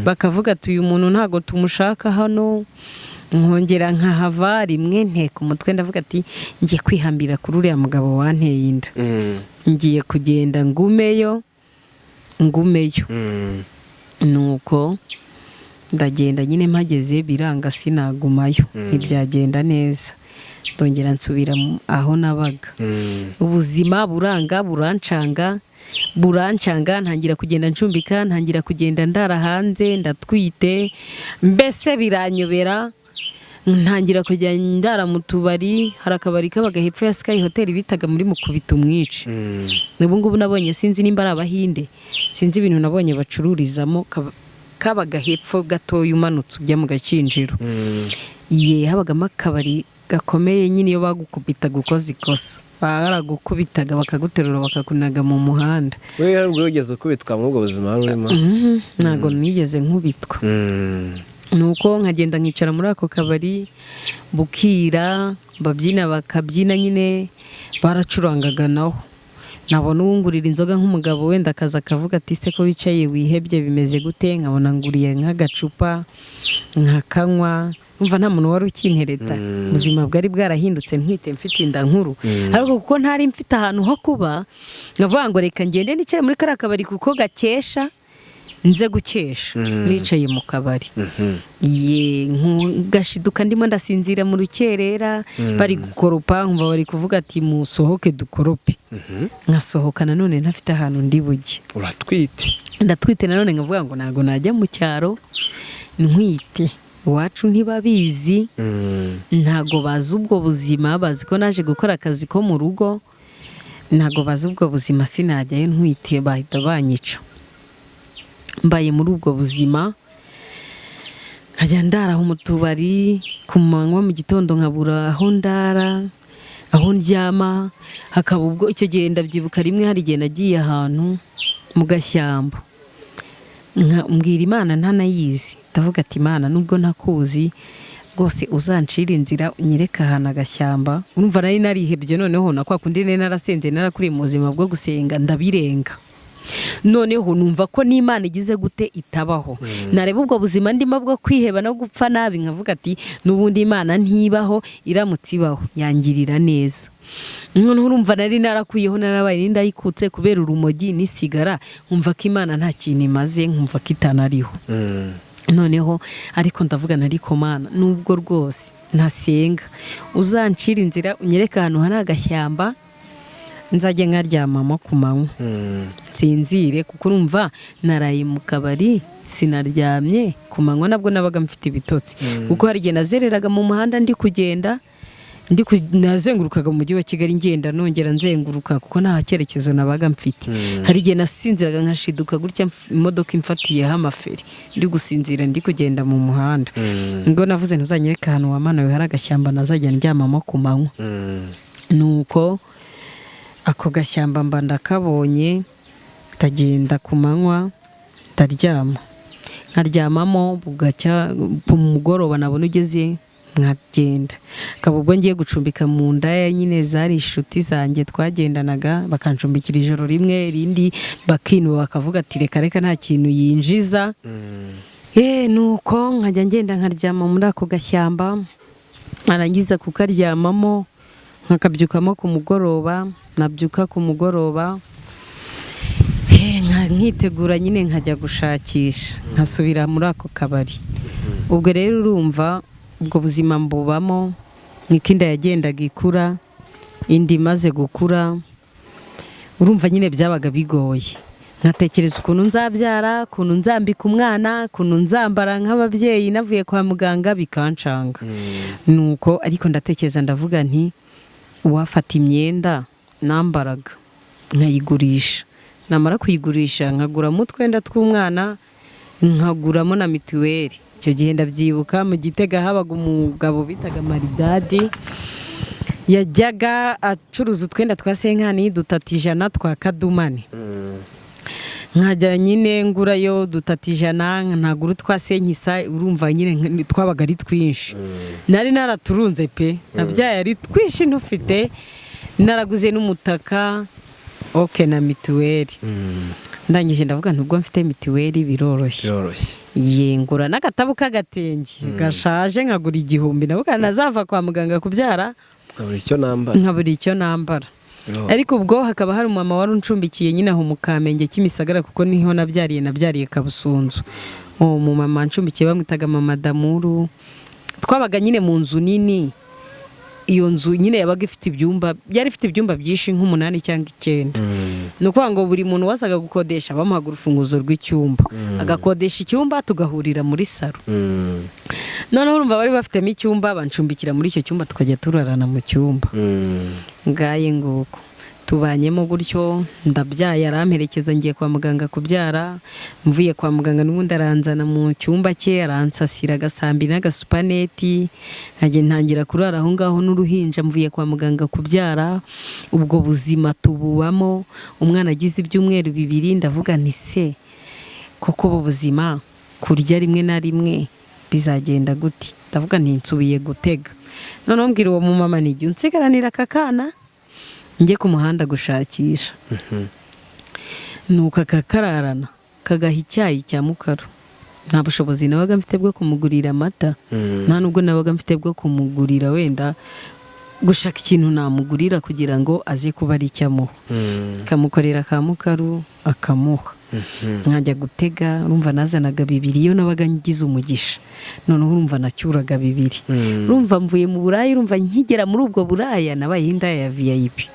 bakavuga ati: "Uyu muntu ntabwo tumushaka hano." Nkongera nkahava. Rimwe nteka umutwe, ndavuga ati: "Ngiye kwihambira kuri uriya mugabo wanteye inda, ngiye kugenda ngumeyo, ngumeyo." Nuko ndagenda nyine, mpageze biranga, sinagumayo, ntibyagenda neza, ndongera nsubira aho nabaga. Ubuzima buranga, burancanga, burancanga, ntangira kugenda ncumbika, ntangira kugenda ndara hanze, ndatwite, mbese biranyobera, ntangira kujya ndara mu tubari. Hari akabari kabaga hepfo ya Sky Hotel bitaga muri Mukubita Umwice. Ubu ngubu nabonye, sinzi nimba ari Abahinde, sinzi ibintu nabonye bacururizamo. Kabaga hepfo gatoya umanutse ujya mu Gakinjiro. Ye, habagamo akabari gakomeye nyine, iyo bagukubitaga ukoze ikosa baragukubitaga bakaguterura bakakunaga mu muhanda. We hari ubwo wigeze ukubitwa muri ubwo buzima wari urimo? Ntabwo nigeze nkubitwa. Nuko nkagenda nkicara muri ako kabari, bukira, babyina, bakabyina nyine, baracurangaga naho nabona uwungurira inzoga nk'umugabo wenda akaza akavuga ati: "Se ko wicaye wihebye, bimeze gute?" Nkabona nguriye nk'agacupa nkakanywa. Umva, nta muntu wari ukintereta. Ubuzima bwari bwarahindutse, ntwite, mfite inda nkuru, ariko kuko ntari mfite ahantu ho kuba, nkavuga ngo reka ngende nicare muri kariya kabari kuko gakesha, nze gukesha nicaye mu kabari. Ye, ngashiduka ndimo ndasinzira mu rukerera, bari gukoropa, nkumva bari kuvuga ati: "Musohoke dukorope." Nkasohoka nanone ntafite ahantu ndi bujye. Uratwite. Ndatwite nanone, nkavuga ngo ntabwo najya mu cyaro ntwite, iwacu ntibabizi, ntabwo bazi ubwo buzima, bazi ko naje gukora akazi ko mu rugo, ntabwo bazi ubwo buzima, sinajyayo ntwite bahita banyica. Mbaye muri ubwo buzima, nkajya ndara aho mu tubari ku manywa, mu gitondo nkabura aho ndara, aho ndyama. Hakaba ubwo icyo gihe ndabyibuka rimwe hari igihe nagiye ahantu mu gashyamba, mbwira Imana ntanayizi, ndavuga ati: "Imana, nubwo ntakuzi rwose, uzancira inzira unyereke ahantu agashyamba." Urumva nari narihebye noneho, na kwa kundi nari narasenze, narakuriye mu buzima bwo gusenga, ndabirenga, noneho numva ko n'Imana igize gute itabaho. Nareba ubwo buzima ndimo bwo kwiheba no gupfa nabi, nkavuga ati: "N'ubundi Imana ntibaho, iramutse ibaho yangirira neza." Noneho urumva nari narakuyeho, narabaye n'indayikutse kubera urumogi n'isigara, nkumva ko Imana nta kintu imaze, nkumva ko itanariho. Noneho ariko ndavuga nti: "Ariko Mana, nubwo rwose ntasenga, uzancira inzira unyereke ahantu hari agashyamba nzajya nkaryamamo ku manywa nsinzire," kuko urumva naraye mu kabari, sinaryamye ku manywa, nabwo nabaga mfite ibitotsi, kuko hari igihe nazereraga mu muhanda ndi kugenda, nazengurukaga mu mujyi wa Kigali, ngenda nongera nzenguruka kuko nta cyerekezo nabaga mfite. Hari igihe nasinziraga nkashiduka gutya imodoka imfatiyeho amaferi, ndi gusinzira ndi kugenda mu muhanda. Ngo navuze: "Ntuzanyereke ahantu wamanawe hari agashyamba nazajya ndyamamo ku manywa." Nuko ako gashyamba mba ndakabonye, ndagenda ku manywa ndaryama, nkaryamamo, bugacya ku mugoroba nabona ugeze nkagenda. Akaba ubwo ngiye gucumbika mu ndaya nyine zari inshuti zanjye twagendanaga, bakancumbikira ijoro rimwe, irindi bakinuba, bakavuga ati: "Reka reka, nta kintu yinjiza." Nuko nkajya ngenda nkaryama muri ako gashyamba, narangiza kukaryamamo nkakabyukamo ku mugoroba, nabyuka ku mugoroba. Nkitegura nyine nkajya gushakisha, nkasubira muri ako kabari. Ubwo rero urumva ubwo buzima mbubamo, niko inda yagendaga ikura, indi imaze gukura urumva nyine byabaga bigoye. Nkatekereza ukuntu nzabyara, ukuntu nzambika umwana, ukuntu nzambara nk'ababyeyi navuye kwa muganga, bikancanga. Nuko ariko ndatekereza, ndavuga nti uwafata imyenda nambaraga nkayigurisha, namara kuyigurisha nkaguramo utwenda tw'umwana, nkaguramo na mituweli. Icyo gihe ndabyibuka, mu Gitega habaga umugabo bitaga Maridadi, yajyaga acuruza utwenda twa senkani 3 ijana twa kadumane. Nkajya nyine ngurayo 3 ijana, ntagura utwa senkisa. Urumva nyine twabaga ari twinshi, nari naraturunze pe, nabyaye ari twinshi ntufite, naraguze n'umutaka, ok, na mituweli. Ndangije ndavuga nti ubwo mfite mituweli biroroshye. Biroroshye. Yengura n'agatabo k'agatenge gashaje nkagura 1000. Ndavuga nazava kwa muganga kubyara nkabura icyo nambara, nkabura icyo nambara. Ariko ubwo hakaba hari umumama wari uncumbikiye nyine aho mu Kamenge, Kimisagara, kuko niho nabyariye, nabyariye Kabusunzu. Uwo mumama ncumbikiye bamwitaga Mama Damuru. Twabaga nyine mu nzu nini. Iyo nzu nyine yabaga ifite ibyumba, yari ifite ibyumba byinshi nk'umunani cyangwa icyenda. Ni ukuvuga ngo buri muntu wazaga gukodesha bamuhaga urufunguzo rw'icyumba, agakodesha icyumba, tugahurira muri salo. Noneho urumva bari bafitemo icyumba, bancumbikira muri icyo cyumba, tukajya turarana mu cyumba. Ngaye nguko tubanyemo gutyo. Ndabyaye, aramperekeza ngiye kwa muganga kubyara. Mvuye kwa muganga n'ubundi aranzana mu cyumba cye, aransasira agasambi n'agasupaneti, nkajya ntangira kurara aho ngaho n'uruhinja mvuye kwa muganga kubyara. Ubwo buzima tububamo. Umwana agize ibyumweru 2, ndavuga nti se koko ubu buzima, kurya rimwe na rimwe bizagenda gute? Ndavuga nti nsubiye gutega. Noneho mbwira uwo mumama nti jya unsigaranira aka kana njye ku muhanda gushakisha. Nuko akakararana, kagaha icyayi cya mukaru. Nta bushobozi nabaga mfite bwo kumugurira amata, nta nubwo nabaga mfite bwo kumugurira wenda gushaka ikintu namugurira kugira ngo aze kuba ari icyo amuha. Kamukorera ka mukaru akamuha, nkajya gutega. Urumva nazanaga 2 iyo nabaga ngize umugisha. Noneho urumva nacyuraga 2. Urumva mvuye mu buraya, urumva nkigera muri ubwo buraya nabaye indaya ya VIP.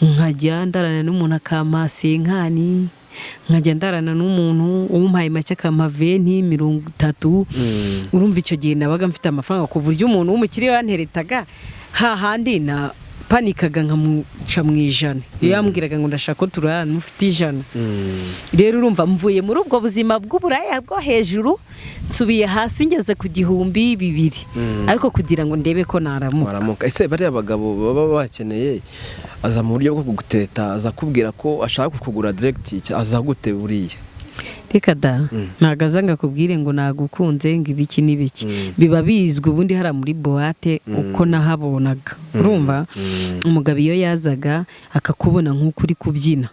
Nkajya ndarana n'umuntu akampa senkani, nkajya ndarana n'umuntu umumpaye make akampa 20, 30. Urumva icyo gihe nabaga mfite amafaranga, ku buryo umuntu w'umukire yanteretaga hahandi na panikaga nkamuca mu 100 iyo yambwiraga ngo ndashaka ko turarana ufite 100. Rero urumva mvuye muri ubwo buzima bw'uburaya bwo hejuru, nsubiye hasi, ngeze ku 1000, 2, ariko kugira ngo ndebe ko naramuka. Waramuka. Ese bariya bagabo baba bakeneye, aza mu buryo bwo kuguteta, aza kubwira ko ashaka kukugura direct, aza gute buriya? Reka da, ntabwo aza ngo akubwire ngo nagukunze, ngo ibiki n'ibiki. Biba bizwi ubundi hariya muri boîte uko nahabonaga. Urumva umugabo iyo yazaga akakubona nk'uko uri kubyina,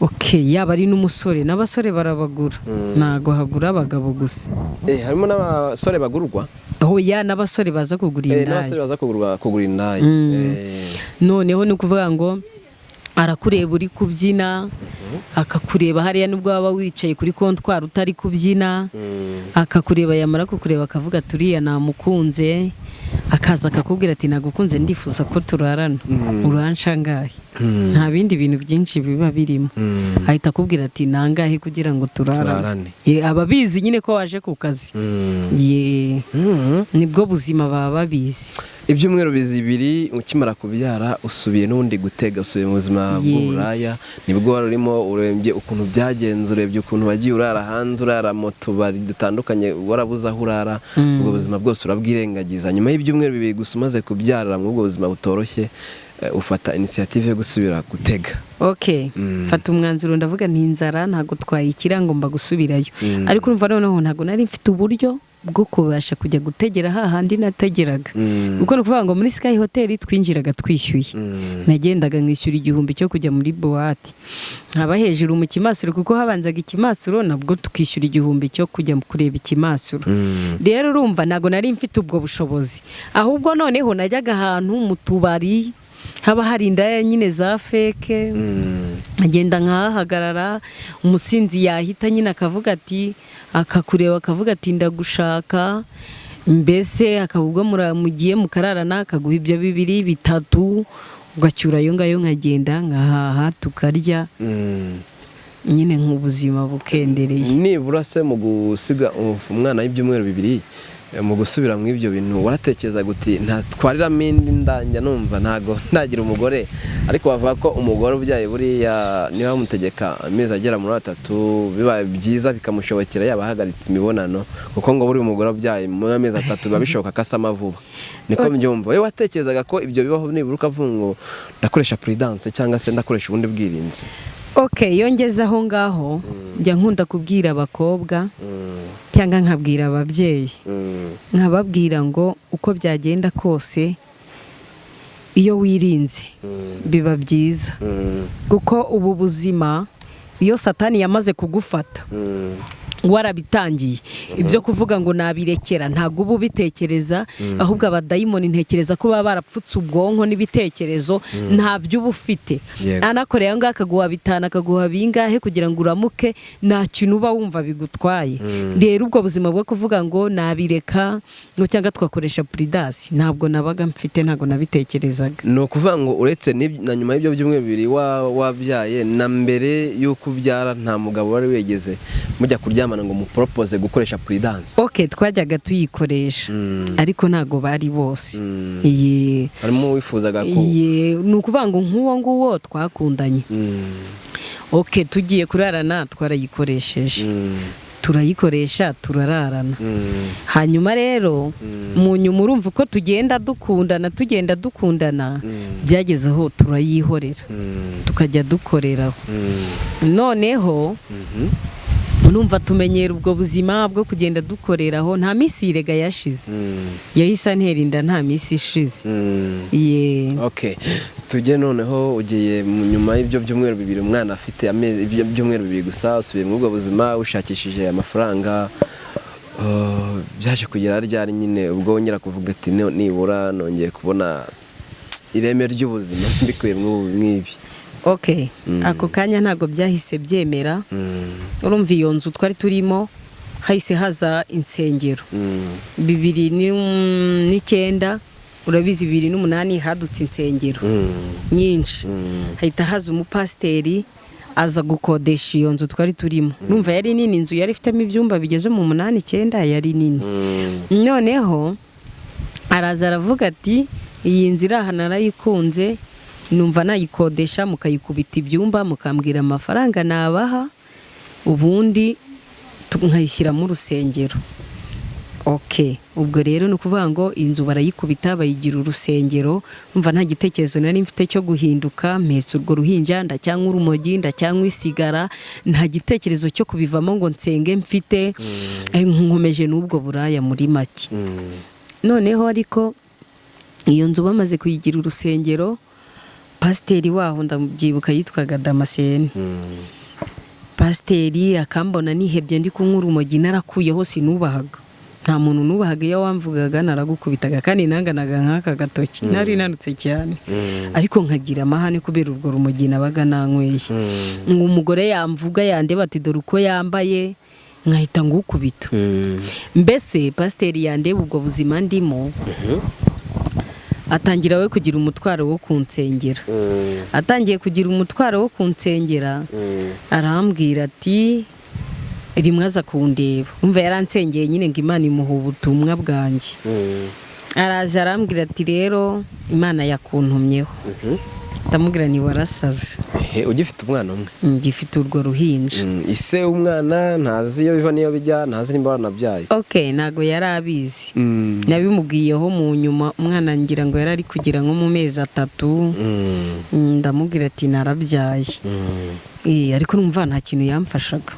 ok, yaba ari n'umusore, n'abasore barabagura, ntabwo hagura abagabo gusa. Harimo n'abasore bagurwa? Oya, n'abasore baza kugura indaya. N'abasore baza kugura indaya. Noneho ni ukuvuga ngo arakureba uri kubyina, akakureba hariya nubwo waba wicaye kuri comptoir utari kubyina, akakureba. Yamara kukureba akavuga ati uriya namukunze. Akaza akakubwira ati nagukunze, ndifuza ko turarana, uranshangahe? Nta bindi bintu byinshi biba birimo. Ahita akubwira ati nangahe kugira ngo turarane? Turarane. Ye, aba abizi nyine ko waje ku kazi. Ye, nibwo buzima, baba babizi. Ibyumweru 2 ukimara kubyara usubiye n'ubundi gutega, usubiye mu buzima bw'uburaya. Nibwo wari urimo, urebye ukuntu byagenze, urebye ukuntu wagiye urara hanze, urara mu tubari dutandukanye, warabuze aho urara, ubwo buzima bwose urabwirengagiza. Nyuma y'ibyumweru 2 gusa umaze kubyarira muri ubwo buzima butoroshye, ufata initiative yo gusubira gutega. Ok, mfata umwanzuro, ndavuga nti inzara ntabwo twayikira, ngomba gusubirayo. Ariko urumva noneho ntabwo nari mfite uburyo bwo kubasha kujya gutegera hahandi nategeraga, kuko ni ukuvuga ngo muri Sky Hotel twinjiraga twishyuye. Nagendaga nkishyura 1000 cyo kujya muri boîte, nkaba hejuru mu kimasuro, kuko habanzaga ikimasuro, nabwo tukishyura 1000 cyo kujya kureba ikimasuro. Rero urumva ntabwo nari mfite ubwo bushobozi. Ahubwo noneho najyaga ahantu mu tubari. Haba hari indaya nyine za fake. Agenda nkahagarara, umusinzi yahita nyine akavuga ati, akakureba akavuga ati ndagushaka. Mbese akaba ubwo mugiye mukararana, akaguha ibyo bibiri bitatu, ugacyura ayo ngayo, nkagenda nkahaha tukarya nyine nk'ubuzima bukendereye. Nibura se mu gusiga umwana w'ibyumweru 2, mu gusubira mu ibyo bintu, waratekereza guti ntatwariramo indi ndanjya numva ntago ntagira umugore? Ariko bavuga ko umugore ubyaye buriya niba bamutegeka amezi agera muri 3, bibaye byiza bikamushobokera yaba ahagaritse imibonano, kuko ngo buri umugore ubyaye mu amezi 3 biba bishoboka ko asama vuba. Niko mbyumva. Wowe watekerezaga ko ibyo bibaho nibura ukavuga ngo ndakoresha prudence cyangwa se ndakoresha ubundi bwirinzi? Ok, iyo ngeze aho ngaho njya nkunda kubwira abakobwa cyangwa nkabwira ababyeyi, nkababwira ngo uko byagenda kose iyo wirinze biba byiza, kuko ubu buzima iyo Satani yamaze kugufata warabitangiye, ibyo kuvuga ngo nabirekera ntabwo uba ubitekereza. Ahubwo abadayimoni ntekereza ko baba barapfutse ubwonko n'ibitekerezo, ntabyo uba ufite. Anakoreye aho ngaho akaguha 5, akaguha bingahe kugira ngo uramuke, nta kintu uba wumva bigutwaye. Rero ubwo buzima bwo kuvuga ngo nabireka ngo cyangwa twakoresha prudence, ntabwo nabaga mfite, ntabwo nabitekerezaga. Ni ukuvuga ngo uretse na nyuma y'ibyo byumweru 2 wabyaye, na mbere y'uko ubyara nta mugabo wari wegeze mujya kuryamana ngo muporopoze gukoresha prudence? Ok, twajyaga tuyikoresha, ariko ntabwo bari bose. Iyi Harimo uwifuzaga ko Ni ukuvuga ngo nk'uwo nguwo twakundanye, ok, tugiye kurarana twarayikoresheje, turayikoresha turararana. Hanyuma rero mu nyuma urumva uko tugenda dukundana, tugenda dukundana, byageze aho turayihorera, tukajya dukoreraho. Noneho urumva tumenyera ubwo buzima bwo kugenda dukoreraho. Nta minsi irega yashize, yahise antera inda nta minsi ishize. Ye. Okay, tujye noneho ugiye nyuma y'ibyo byumweru 2, umwana afite amezi, ibyo byumweru 2 gusa, usubiye muri ubwo buzima ushakishije amafaranga. Byaje kugera ryari nyine ubwo wongera kuvuga ati nibura nongeye kubona ireme ry'ubuzima mbikuye mw'ibi? Ok, ako kanya ntabwo byahise byemera. Urumva iyo nzu twari turimo hahise haza insengero 2009. Urabizi 2008 hadutse insengero nyinshi, hahita haza umupasiteri aza gukodesha iyo nzu twari turimo. Numva yari nini, inzu yari ifitemo ibyumba bigeze mu 8, 9, yari nini. Noneho araza aravuga ati iyi nzu iri aha narayikunze, numva nayikodesha mukayikubita ibyumba, mukambwira amafaranga nabaha, ubundi nkayishyiramo urusengero. Ok, ubwo rero ni ukuvuga ngo inzu barayikubita bayigira urusengero. Umva nta gitekerezo nari mfite cyo guhinduka. Mpetse urwo ruhinja, ndacyanywa urumogi, ndacyanywa isigara, nta gitekerezo cyo kubivamo ngo nsenge mfite. Nkomeje n'ubwo buraya muri make. Noneho ariko iyo nzu bamaze kuyigira urusengero, pasiteri waho ndabyibuka yitwaga Damascene. Pasiteri akambona nihebye ndi kunywa urumogi narakuyeho, sinubahaga, nta muntu nubahaga. Iyo wamvugaga naragukubitaga, kandi nanganaga nk'aka gatoki, nari nanutse cyane, ariko nkagira amahane kubera urwo rumogi nabaga nanyweye. Ngo umugore yamvuga yandeba ati dore uko yambaye, nkahita ngukubita. Mbese pasiteri yandeba ubwo buzima ndimo, atangira we kugira umutwaro wo kunsengera. Atangiye kugira umutwaro wo kunsengera, arambwira ati rimwe aza kundeba, umva yaransengeye nyine ngo Imana imuha ubutumwa bwanjye. Araza arambwira ati rero Imana yakuntumyeho. Ndamubwira ni warasaze. Ehe, ugifite umwana umwe? Ngifite urwo ruhinja. Ise umwana ntazi iyo biva n'iyo bijya, ntazi nimba waranabyaye? Ok, ntago yari abizi. Nabimubwiyeho mu nyuma, umwana ngira ngo yari ari kugira nko mu mezi 3. Ndamubwira ati narabyaye. Ariko urumva nta kintu yamfashaga,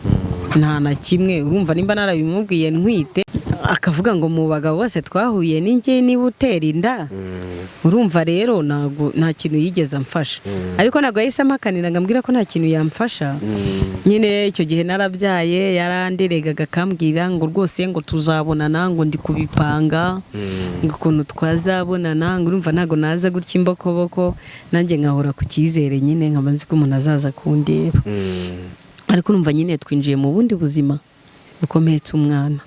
nta na kimwe. Urumva nimba narabimubwiye ntwite. Akavuga ngo mu bagabo bose twahuye ninjye niba utera inda. Urumva rero ntabwo nta kintu yigeze amfasha, ariko ntabwo yahise amakanira ngo ambwira ko nta kintu yamfasha. Nyine icyo gihe narabyaye, yaranderegaga akambwira ngo rwose ngo tuzabonana, ngo ndi kubipanga, ngo ukuntu twazabonana, ngo urumva ntabwo naza gutya imbokoboko. Nanjye nkahora ku cyizere nyine, nkaba nzi ko umuntu azaza kundeba. Ariko urumva nyine twinjiye mu bundi buzima bukometse umwana.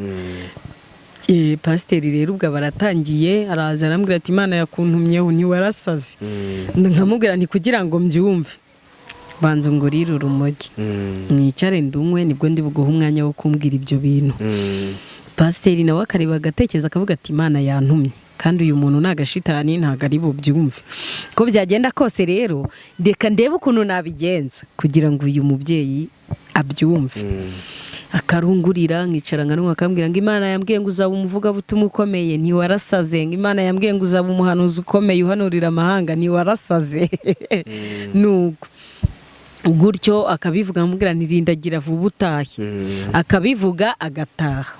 Pasiteri rero ubwo baratangiye, araza arambwira ati: "Imana yakuntumyeho, ntiwarasaze?" Nkamubwira nti: "Kugira ngo mbyumve, banza ngurire urumogi nicare ndunywe, nibwo ndi buguhe umwanya wo kumbwira ibyo bintu." Pasiteri nawe akareba, agatekereza, akavuga ati: "Imana yantumye, kandi uyu muntu ni agashitani, ntabwo ari bubyumve ko byagenda kose. Rero reka ndebe ukuntu nabigenza kugira ngo uyu mubyeyi abyumve." Akarungurira, nkicara nkarunywa, akambwira ngo: "Imana yambwiye ngo uzaba umuvugabutumwa ukomeye, ntiwarasaze?" Ngo: "Imana yambwiye ngo uzaba umuhanuzi ukomeye uhanurira amahanga, ntiwarasaze?" Nuko gutyo akabivuga, amubwira ntirindagira vuba utahe. Akabivuga agataha,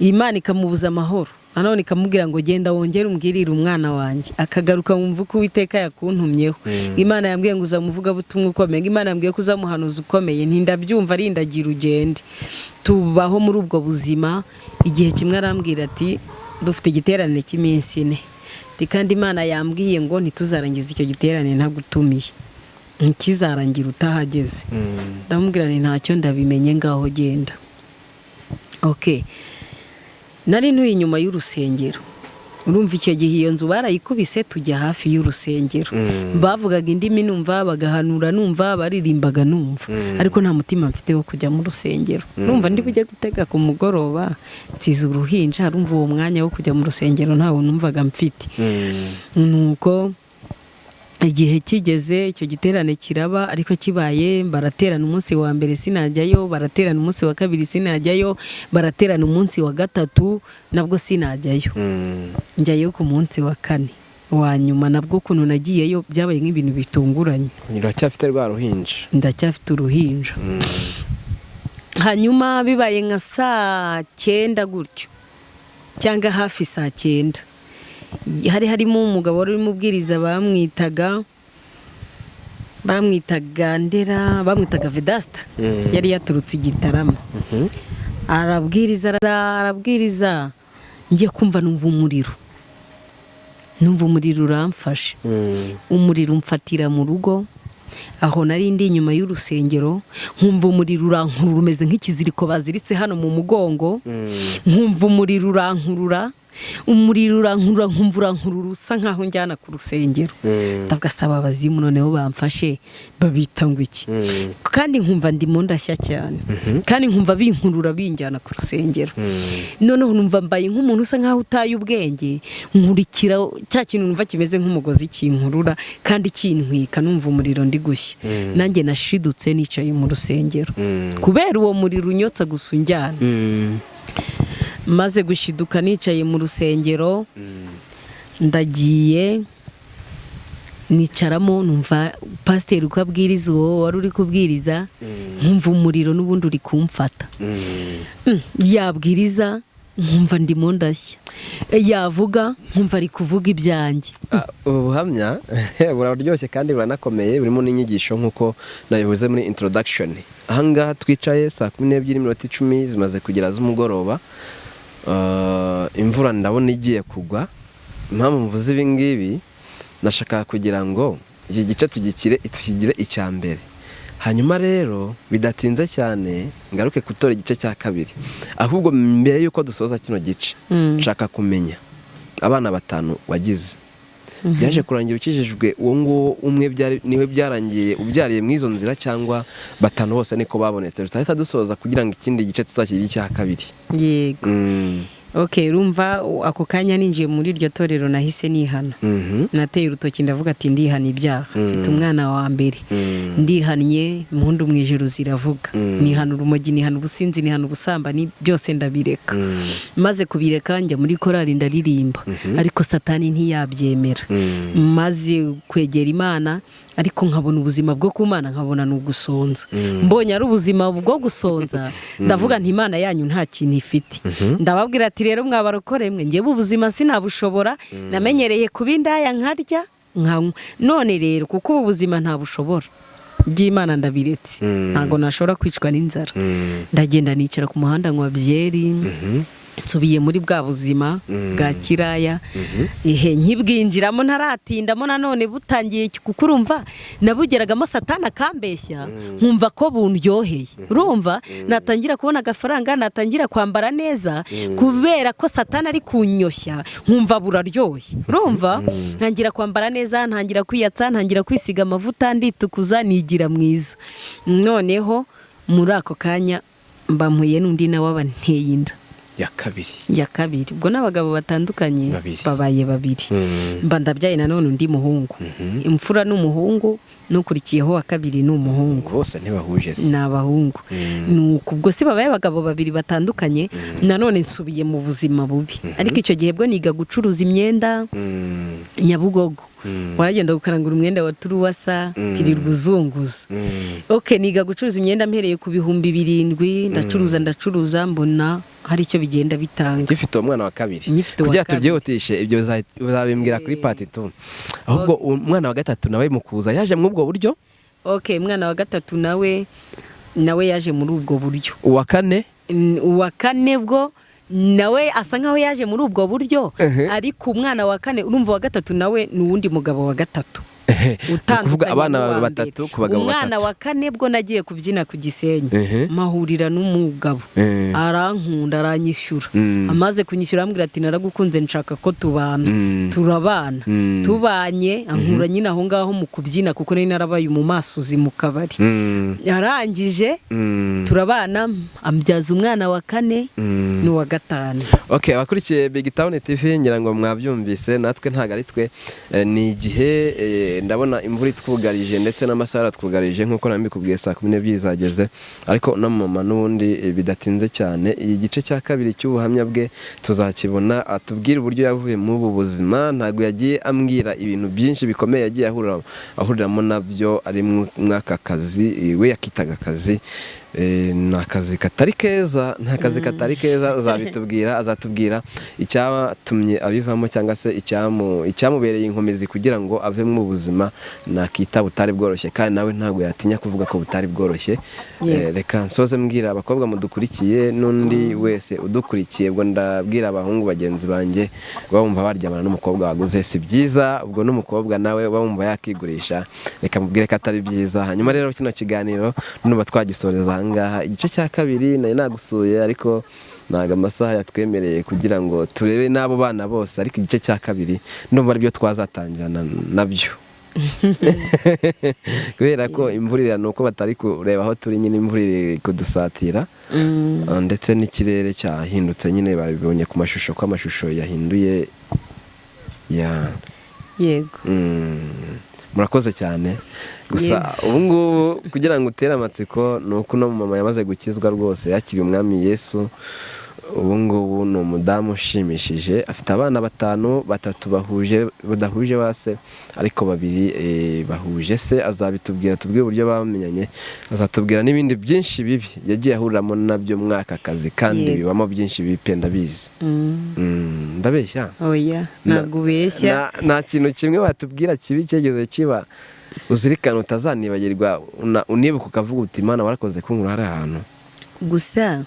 Imana ikamubuza amahoro, nanone ikamubwira ngo: "Genda wongere umbwirire umwana wanjye." Akagaruka, wumva uko Uwiteka yakuntumyeho: "Imana yambwiye ngo uzaba umuvugabutumwa ukomeye, Imana yambwiye ko uzaba umuhanuzi ukomeye." Ntindabyumva, arindagira ugende. Tubaho muri ubwo buzima. Igihe kimwe arambwira ati: "Dufite igiterane cy'iminsi 4." Ati: "Kandi Imana yambwiye ngo ntituzarangize icyo giterane ntagutumiye, ntikizarangira utahageze." Ndamubwira nti: "Ntacyo, ndabimenye, ngaho genda." Ok, nari ntuye inyuma y'urusengero. Urumva icyo gihe iyo nzu barayikubise, tujya hafi y'urusengero. Bavugaga indimi numva, bagahanura numva, baririmbaga numva, ariko nta mutima mfite wo kujya mu rusengero. Numva ndi bujye gutega ku mugoroba, nsize uruhinja. Urumva uwo mwanya wo kujya mu rusengero ntawo numvaga mfite. Nuko igihe kigeze, icyo giterane kiraba. Ariko kibaye, baraterana umunsi wa mbere sinajyayo, baraterana umunsi wa kabiri sinajyayo, baraterana umunsi wa gatatu nabwo sinajyayo. Njyayo ku munsi wa kane wa nyuma. Nabwo ukuntu nagiyeyo byabaye nk'ibintu bitunguranye. Uracyafite rwa ruhinja? Ndacyafite uruhinja. Hanyuma bibaye nka saa 9 gutyo cyangwa hafi saa 9, hari harimo umugabo wari urimo ubwiriza, bamwitaga Ndera, bamwitaga Vedasta. Yari yaturutse i Gitarama. Arabwiriza, arabwiriza, ngiye kumva numva umuriro, numva umuriro uramfashe. Umuriro umfatira mu rugo aho nari ndi inyuma y'urusengero. Nkumva umuriro urankurura, umeze nk'ikiziriko baziritse hano mu mugongo. Nkumva umuriro urankurura, umuriro urankurura, nkumva urankurura usa nkaho njyana ku rusengero. Ndavuga: "Saba abazimu noneho bamfashe, babita ngo iki?" Kandi nkumva ndimo ndashya cyane, kandi nkumva binkurura binjyana ku rusengero. Noneho numva mbaye nk'umuntu usa nkaho utaye ubwenge, nkurikira cya kintu numva kimeze nk'umugozi kinkurura kandi kintwika, numva umuriro ndi gushya. Nanjye nashidutse nicaye mu rusengero kubera uwo muriro unyotsa gusa unjyana. Maze gushiduka nicaye mu rusengero, ndagiye nicaramo, numva pasiteri uko abwiriza, uwo wari uri kubwiriza, nkumva umuriro n'ubundi uri kumfata. Yabwiriza nkumva ndimo ndashya, yavuga nkumva ari kuvuga ibyanjye. Ubu buhamya buraryoshye kandi buranakomeye, burimo n'inyigisho nk'uko nabivuze muri introduction. Ahangaha twicaye saa 12:10 zimaze kugera z'umugoroba. Imvura ndabona igiye kugwa. Impamvu mvuze ibi ngibi, nashaka kugira ngo iki gice tukigire icya mbere, hanyuma rero bidatinze cyane ngaruke gutora igice cya kabiri. Ahubwo mbere y'uko dusoza kino gice, nshaka kumenya abana batanu wagize byaje kurangira ukijijwe, uwo nguwo umwe niwe byarangiye ubyariye mu izo nzira, cyangwa batanu bose niko babonetse? Tutahita dusoza kugira ngo ikindi gice tuzakigire icya kabiri. Yego. Ok, urumva ako kanya ninjiye muri iryo torero nahise nihana. Nateye urutoki, ndavuga ati: "Ndihana ibyaha." Mfite umwana wa mbere. Ndihannye, impundu mu ijuru ziravuga. Nihana urumogi, nihana ubusinzi, nihana ubusambanyi, byose ndabireka. Maze kubireka njya muri korali ndaririmba, ariko Satani ntiyabyemera. Maze kwegera Imana Ariko nkabona ubuzima bwo ku Mana, nkabona ni ugusonza. Mbonye ari ubuzima bwo gusonza, ndavuga nti: "Imana yanyu nta kintu ifite." Ndababwira ati: "Rero mwabarokore mwe, njyewe ubuzima sinabushobora. Namenyereye kuba indaya, nkarya, nkanywa. None rero kuko ubu buzima ntabushobora, by'Imana ndabiretse. Ntabwo nashobora kwicwa n'inzara." Ndagenda nicara ku muhanda, nywa byeri, nsubiye muri bwa buzima bwa kiraya. Ihe nkibwinjiramo, ntaratindamo nanone butangiye, kuko urumva nabugeragamo Satani akambeshya, nkumva ko bundyoheye. Urumva natangira kubona agafaranga, natangira kwambara neza, kubera ko Satani ari kunyoshya, nkumva buraryoshye. Urumva ntangira kwambara neza, ntangira kwiyatsa, ntangira kwisiga amavuta, nditukuza, nigira mwiza. Noneho muri ako kanya mba mpuye n'undi nawe aba nteye inda Ya kabiri. Ya kabiri. Ubwo n'abagabo batandukanye. Babiri. Babaye babiri. Mba ndabyaye nanone undi muhungu. Imfura n'umuhungu, n'ukurikiyeho wa kabiri ni umuhungu. Bose ntibahuje se? Ni abahungu. Nuko ubwo si babaye abagabo babiri batandukanye. Nanone nsubiye mu buzima bubi, ariko icyo gihe bwo niga gucuruza imyenda Nyabugogo. Waragenda gukarangura umwenda wa turuwasa, ukirirwa uzunguza. Ok, niga gucuruza imyenda mpereye ku 7,000. Ndacuruza, ndacuruza, mbona hari icyo bigenda bitanga. Gifite uwo mwana wa kabiri? Ngifite uwa Kugira kabiri. tubyihutishe, ibyo uzabimbwira kuri part 2. Ahubwo umwana wa gatatu nawe mukuza yaje muri ubwo buryo? Ok, umwana wa gatatu nawe yaje muri ubwo buryo. Uwa kane? Uwa kane bwo nawe asa nkaho yaje muri ubwo buryo. Ariko umwana wa kane, urumva uwa gatatu nawe ni uwundi mugabo wa gatatu. Ni ukuvuga Utandukanye abana n'uwa batatu mbere. ku bagabo Umwana batatu. wa kane bwo nagiye kubyina ku Gisenyi, mpahurira n'umugabo, arankunda, aranyishyura. Amaze kunyishyura arambwira ati: "Naragukunze, nshaka ko tubana." Turabana. Tubanye, ankura nyine aho ngaho mu kubyina, kuko nari narabaye umumasuzi mu kabari. Arangije turabana, ambyaza umwana wa kane n'uwa gatanu. Ok, abakurikiye Big Town TV, ngira ngo mwabyumvise. Natwe ntabwo ari twe. Ni igihe, ndabona imvura itwugarije ndetse n'amasaha aratwugarije, nk'uko nabikubwiye, saa 12 zageze. Ariko no mama n'ubundi, bidatinze cyane iyi gice cya kabiri cy'ubuhamya bwe tuzakibona, atubwire uburyo yavuye muri ubu buzima. Ntabwo yagiye ambwira ibintu byinshi bikomeye yagiye ahuriramo nabyo ari muri aka kazi, we yakitaga akazi. Ni akazi katari keza, nta kazi katari keza. Azabitubwira, azatubwira icyatumye abivamo cyangwa se icyamubereye inkomezi kugira ngo ave mu buzima nakita butari bworoshye, kandi nawe ntabwo yatinya kuvuga ko butari bworoshye. Reka nsoze mbwira abakobwa mudukurikiye n'undi wese udukurikiye, ubwo ndabwira abahungu bagenzi banjye bumva baryamana n'umukobwa waguze, si byiza. Ubwo n'umukobwa nawe bumva yakigurisha, reka mubwire ko atari byiza. Hanyuma rero kino kiganiro nuba twagisoreza ahangaha. Igice cya kabiri nari nagusuye, ariko ntabwo amasaha yatwemereye kugira ngo turebe n'abo bana bose. Ariko igice cya kabiri ndumva aribyo twazatangirana nabyo, kubera ko imvura ira, ni uko batari kureba aho turi nyine, imvura iri kudusatira. Ndetse n'ikirere cyahindutse nyine, babibonye ku mashusho ko amashusho yahinduye ya. Yego. Murakoze cyane. Gusa ubu ngubu kugira ngo utere amatsiko, ni uko uno mama yamaze gukizwa rwose, yakiriye Umwami Yesu. Ubu ngubu ni umudamu ushimishije, afite abana batanu, batatu bahuje badahuje ba se, ariko babiri bahuje se. Azabitubwira, tubwire uburyo bamenyanye, azatubwira n'ibindi byinshi bibi yagiye ahuriramo nabyo mwaka kazi kandi bibamo byinshi bibi pe, ndabizi. Ndabeshya? Oya, ntabwo ubeshya. Nta kintu kimwe watubwira kibi cyegeze kiba uzirikana utazanibagirwa, unibuka ukavuga uti: "Imana warakoze kunkura hari ahantu"? Gusa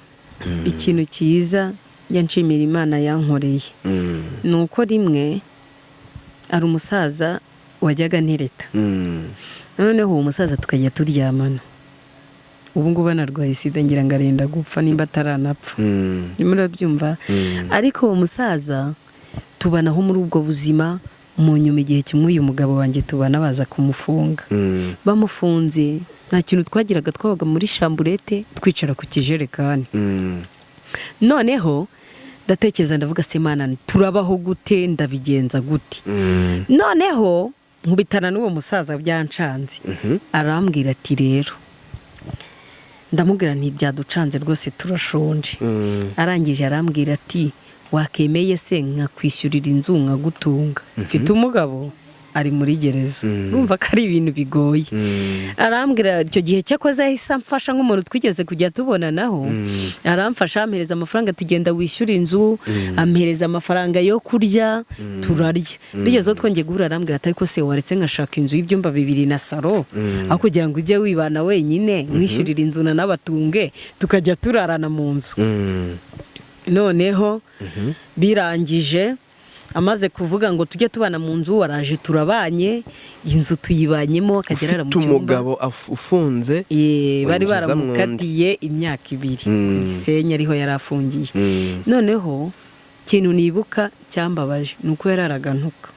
ikintu cyiza njya nshimira Imana yankoreye ni uko rimwe ari umusaza wajyaga ntereta. Noneho uwo musaza tukajya turyamana. Ubu ngubu anarwaye sida, ngira ngo arenda gupfa nimba ataranapfa. Urimo urabyumva? Ariko uwo musaza tubanaho muri ubwo buzima. Mu nyuma igihe kimwe uyu mugabo wanjye tubana baza kumufunga. Bamufunze nta kintu twagiraga, twabaga muri chambrette, twicara ku kijerekani. Noneho ndatekereza, ndavuga: "Se Mana, turabaho gute? Ndabigenza gute?" Noneho nkubitana n'uwo musaza byancanze. Arambwira ati: "Rero," ndamubwira nti: "Byaducanze rwose, turashonje." Arangije arambwira ati: "Wakemeye se nkakwishyurira inzu, nkagutunga? Mfite umugabo." Ari muri gereza. Urumva ko ari ibintu bigoye. Arambwira, icyo gihe cyakoze yahise amfasha nk'umuntu twigeze kujya tubonanaho, aramfasha, ampereza amafaranga ati: "Genda wishyure inzu." Ampereza amafaranga yo kurya, turarya. Bigezeho twongeye guhura, arambwira ati: "Ariko se waretse nkashaka inzu y'ibyumba bibiri na saro, aho kugira ngo ujye wibana wenyine, mwishyurira inzu nanabatunge, tukajya turarana mu nzu?" Noneho birangije, amaze kuvuga ngo tujye tubana mu nzu, waraje turabanye, inzu tuyibanyemo, akajya arara mu Ufite cyumba. umugabo ufunze. Bari Winjiza mu wundi. baramukatiye imyaka 2 ku Gisenyi, ariho yari afungiye. Noneho ikintu nibuka cyambabaje ni uko yararaga ntuka,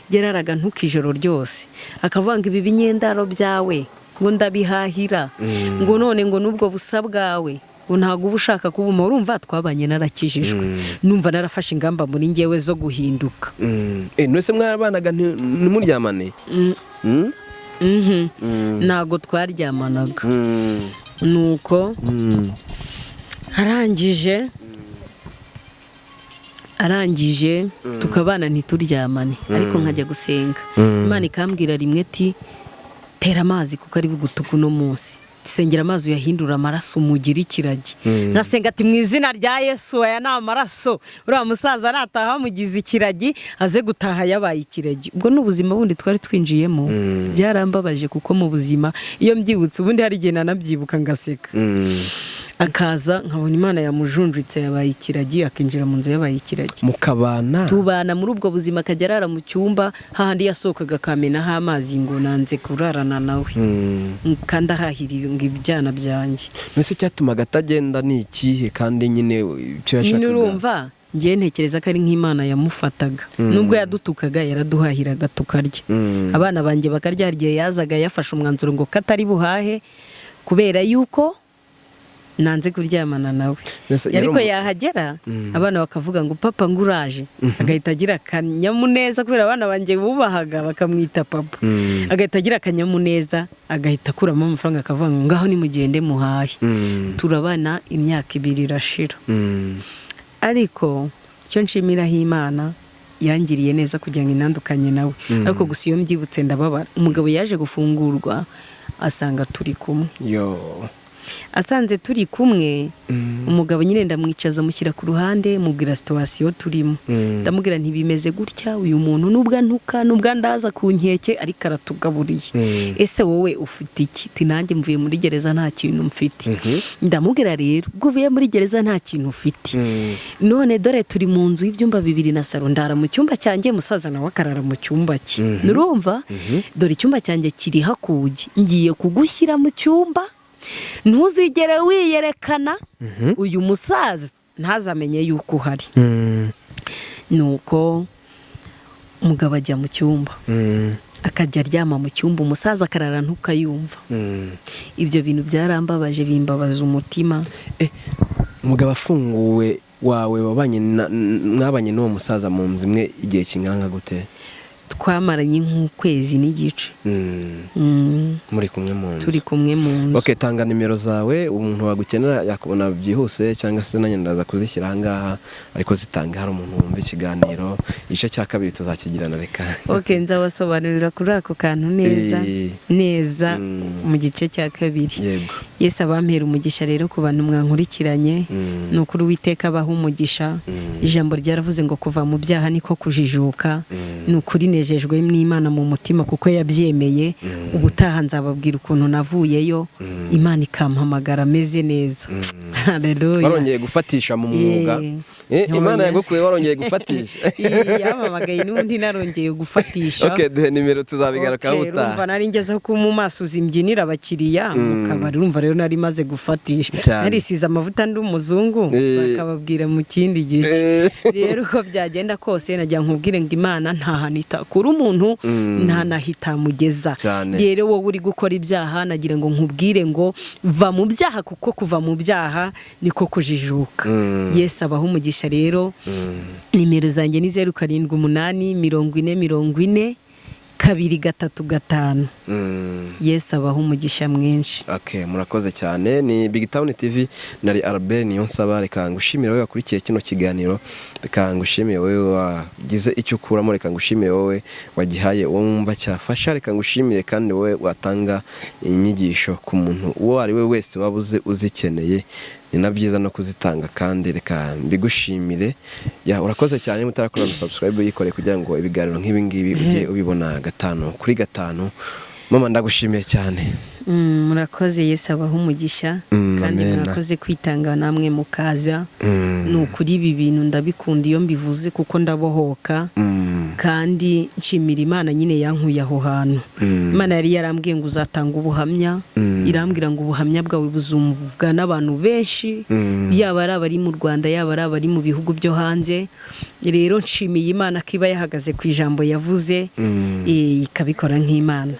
yararaga ntuka ijoro ryose, akavuga ngo: "Ibi binyendaro byawe ngo ndabihahira, ngo none ngo n'ubwo busa bwawe ngo ntabwo uba ushaka kubuma." Urumva twabanye narakijijwe, numva narafashe ingamba muri ngewe zo guhinduka. None mwarabanaga ntimuryamane? Mhm. Ntabwo twaryamanaga. Nuko arangije tukabana ntituryamane, ariko nkajya gusenga, Imana ikambwira rimwe ati: "Tera amazi kuko ari bugutuku uno munsi, sengera amazi uyahindura amaraso, umugire ikiragi." Nkasenga ati: "Mu izina rya Yesu, aya ni amaraso, uriya musaza arataha amugize ikiragi, aze gutaha yabaye ikiragi." Ubwo ni ubuzima bundi twari twinjiyemo. Byarambabaje kuko mu buzima iyo mbyibutse, ubundi hari igihe nanabyibuka ngaseka. Akaza nkabona Imana yamujunjitse, yabaye ikiragi, akinjira mu nzu yabaye ikiragi. Mukabana. Tubana muri ubwo buzima, akajya arara mu cyumba hahandi yasohokaga akamenaho amazi ngo nanze kurarana nawe, kandi ahahira ngo ibyana byanjye. Mbese cyatumaga atagenda ni ikihe, kandi nyine icyo Nyine yashakaga? Urumva ngewe ntekereza ko ari nk'Imana yamufataga. Nubwo yadutukaga, yaraduhahiraga tukarya, abana banjye bakarya. Hari igihe yazaga yafashe umwanzuro ngo katari buhahe kubera yuko nanze kuryamana nawe. Mbese yari Ariko yahagera abana bakavuga ngo: "Papa ngo uraje," agahita agira akanyamuneza kubera abana banjye bubahaga bakamwita papa. Agahita agira akanyamuneza, agahita akuramo amafaranga, akavuga ngo: "Ngaho nimugende muhahe." Turabana, imyaka 2 irashira. Ariko icyo nshimiraho Imana, yangiriye neza kugira ngo inandukanye nawe. Ariko gusa iyo mbyibutse ndababara. Umugabo yaje gufungurwa asanga turi kumwe. Yo. Asanze turi kumwe, umugabo nyine ndamwicaza, mushyira ku ruhande, mubwira situation turimo. Ndamubwira ntibimeze gutya, uyu muntu nubwo antuka, nubwo andaza ku nkeke, ariko aratugaburiye. Ese wowe ufite iki? Ati: "Nanjye mvuye muri gereza, nta kintu mfite." Ndamubwira: "Rero ubwo uvuye muri gereza nta kintu ufite, none dore turi mu nzu y'ibyumba bibiri na saro, ndara mu cyumba cyanjye, musaza nawe akarara mu cyumba cye. Nurumva dore icyumba cyanjye kiri hakugi, ngiye kugushyira mu cyumba, ntuzigere wiyerekana, uyu musaza ntazamenye yuko uhari." Nuko umugabo ajya mu cyumba, akajya aryama mu cyumba, umusaza akarara ntukayumva. Ibyo bintu byarambabaje, bimbabaza umutima. Umugabo afunguwe wawe, wabanye mwabanye n'uwo musaza mu nzu imwe igihe kingana nka gute? Twamaranye nk'ukwezi n'igice. Muri kumwe mu nzu? Turi kumwe mu nzu. Ok, tanga nimero zawe, umuntu wagukenera yakubona byihuse, cyangwa se nanjye ndaza kuzishyira ahangaha, ariko zitanga hari umuntu wumva ikiganiro. Igice cya kabiri tuzakigirana, reka. Ok, nzabasobanurira kuri ako kantu neza neza mu gice cya kabiri. Yego. Yesu abampera umugisha rero ku bantu mwankurikiranye. Ni ukuri Uwiteka abaha umugisha. Ijambo ryaravuze ngo kuva mu byaha niko kujijuka. Ni ukuri nejejwe n'Imana mu mutima kuko yabyemeye. Ubutaha nzababwira ukuntu navuyeyo, Imana ikampamagara ameze neza. Haleluya. Warongeye gufatisha mu mwuga. Imana yagukuye warongeye gufatisha. Yampamagaye n'ubundi narongeye gufatisha. Ok, duhe nimero, tuzabigarukaho Ok, urumva ubutaha. nari ngezeho ko mu maso uzimbyinira abakiriya mu kabari. Urumva rero nari maze gufatisha, Cyane. narisize amavuta, ndi umuzungu. Nzakababwira mu kindi gice. Rero uko byagenda kose, nagira nkubwire ngo Imana nta hantu itakura umuntu, nta naho itamugeza. Cyane. Rero wowe uri gukora ibyaha, nagira ngo nkubwire ngo va mu byaha, kuko kuva mu byaha niko kujijuka. Yesu abaha umugisha. Rero nimero zanjye ni 078 40 40. Kabiri, gatatu, gatanu. Yesu abaha umugisha mwinshi. Okay, murakoze cyane. Ni Big Town TV, nari Albert Niyonsaba. Reka ngushimire wowe wakurikiye kino kiganiro, reka ngushimire wowe wagize icyo ukuramo, reka ngushimire wowe wagihaye uwo wumva cyafasha, reka ngushimire kandi wowe watanga inyigisho ku muntu uwo ari we wese waba uzikeneye. Ni na byiza no kuzitanga, kandi reka mbigushimire. Ya, urakoze cyane. Niba utarakora na subscribe, yikore kugira ngo ibiganiro nk'ibi ngibi ujye ubibona gatanu kuri gatanu. Mama, ndagushimiye cyane. Murakoze, Yesu abaha umugisha. Kandi Amen. mwakoze kwitanga namwe mukaza. Ni ukuri ibi bintu ndabikunda iyo mbivuze kuko ndabohoka. Kandi nshimira Imana nyine yankuye aho hantu. Imana yari yarambwiye ngo uzatanga ubuhamya. Irambwira ngo ubuhamya bwawe buzumvwa n'abantu benshi, yaba ari abari mu Rwanda, yaba ari abari mu bihugu byo hanze. Rero nshimiye Imana ko iba yahagaze ku ijambo yavuze, ikabikora nk'Imana.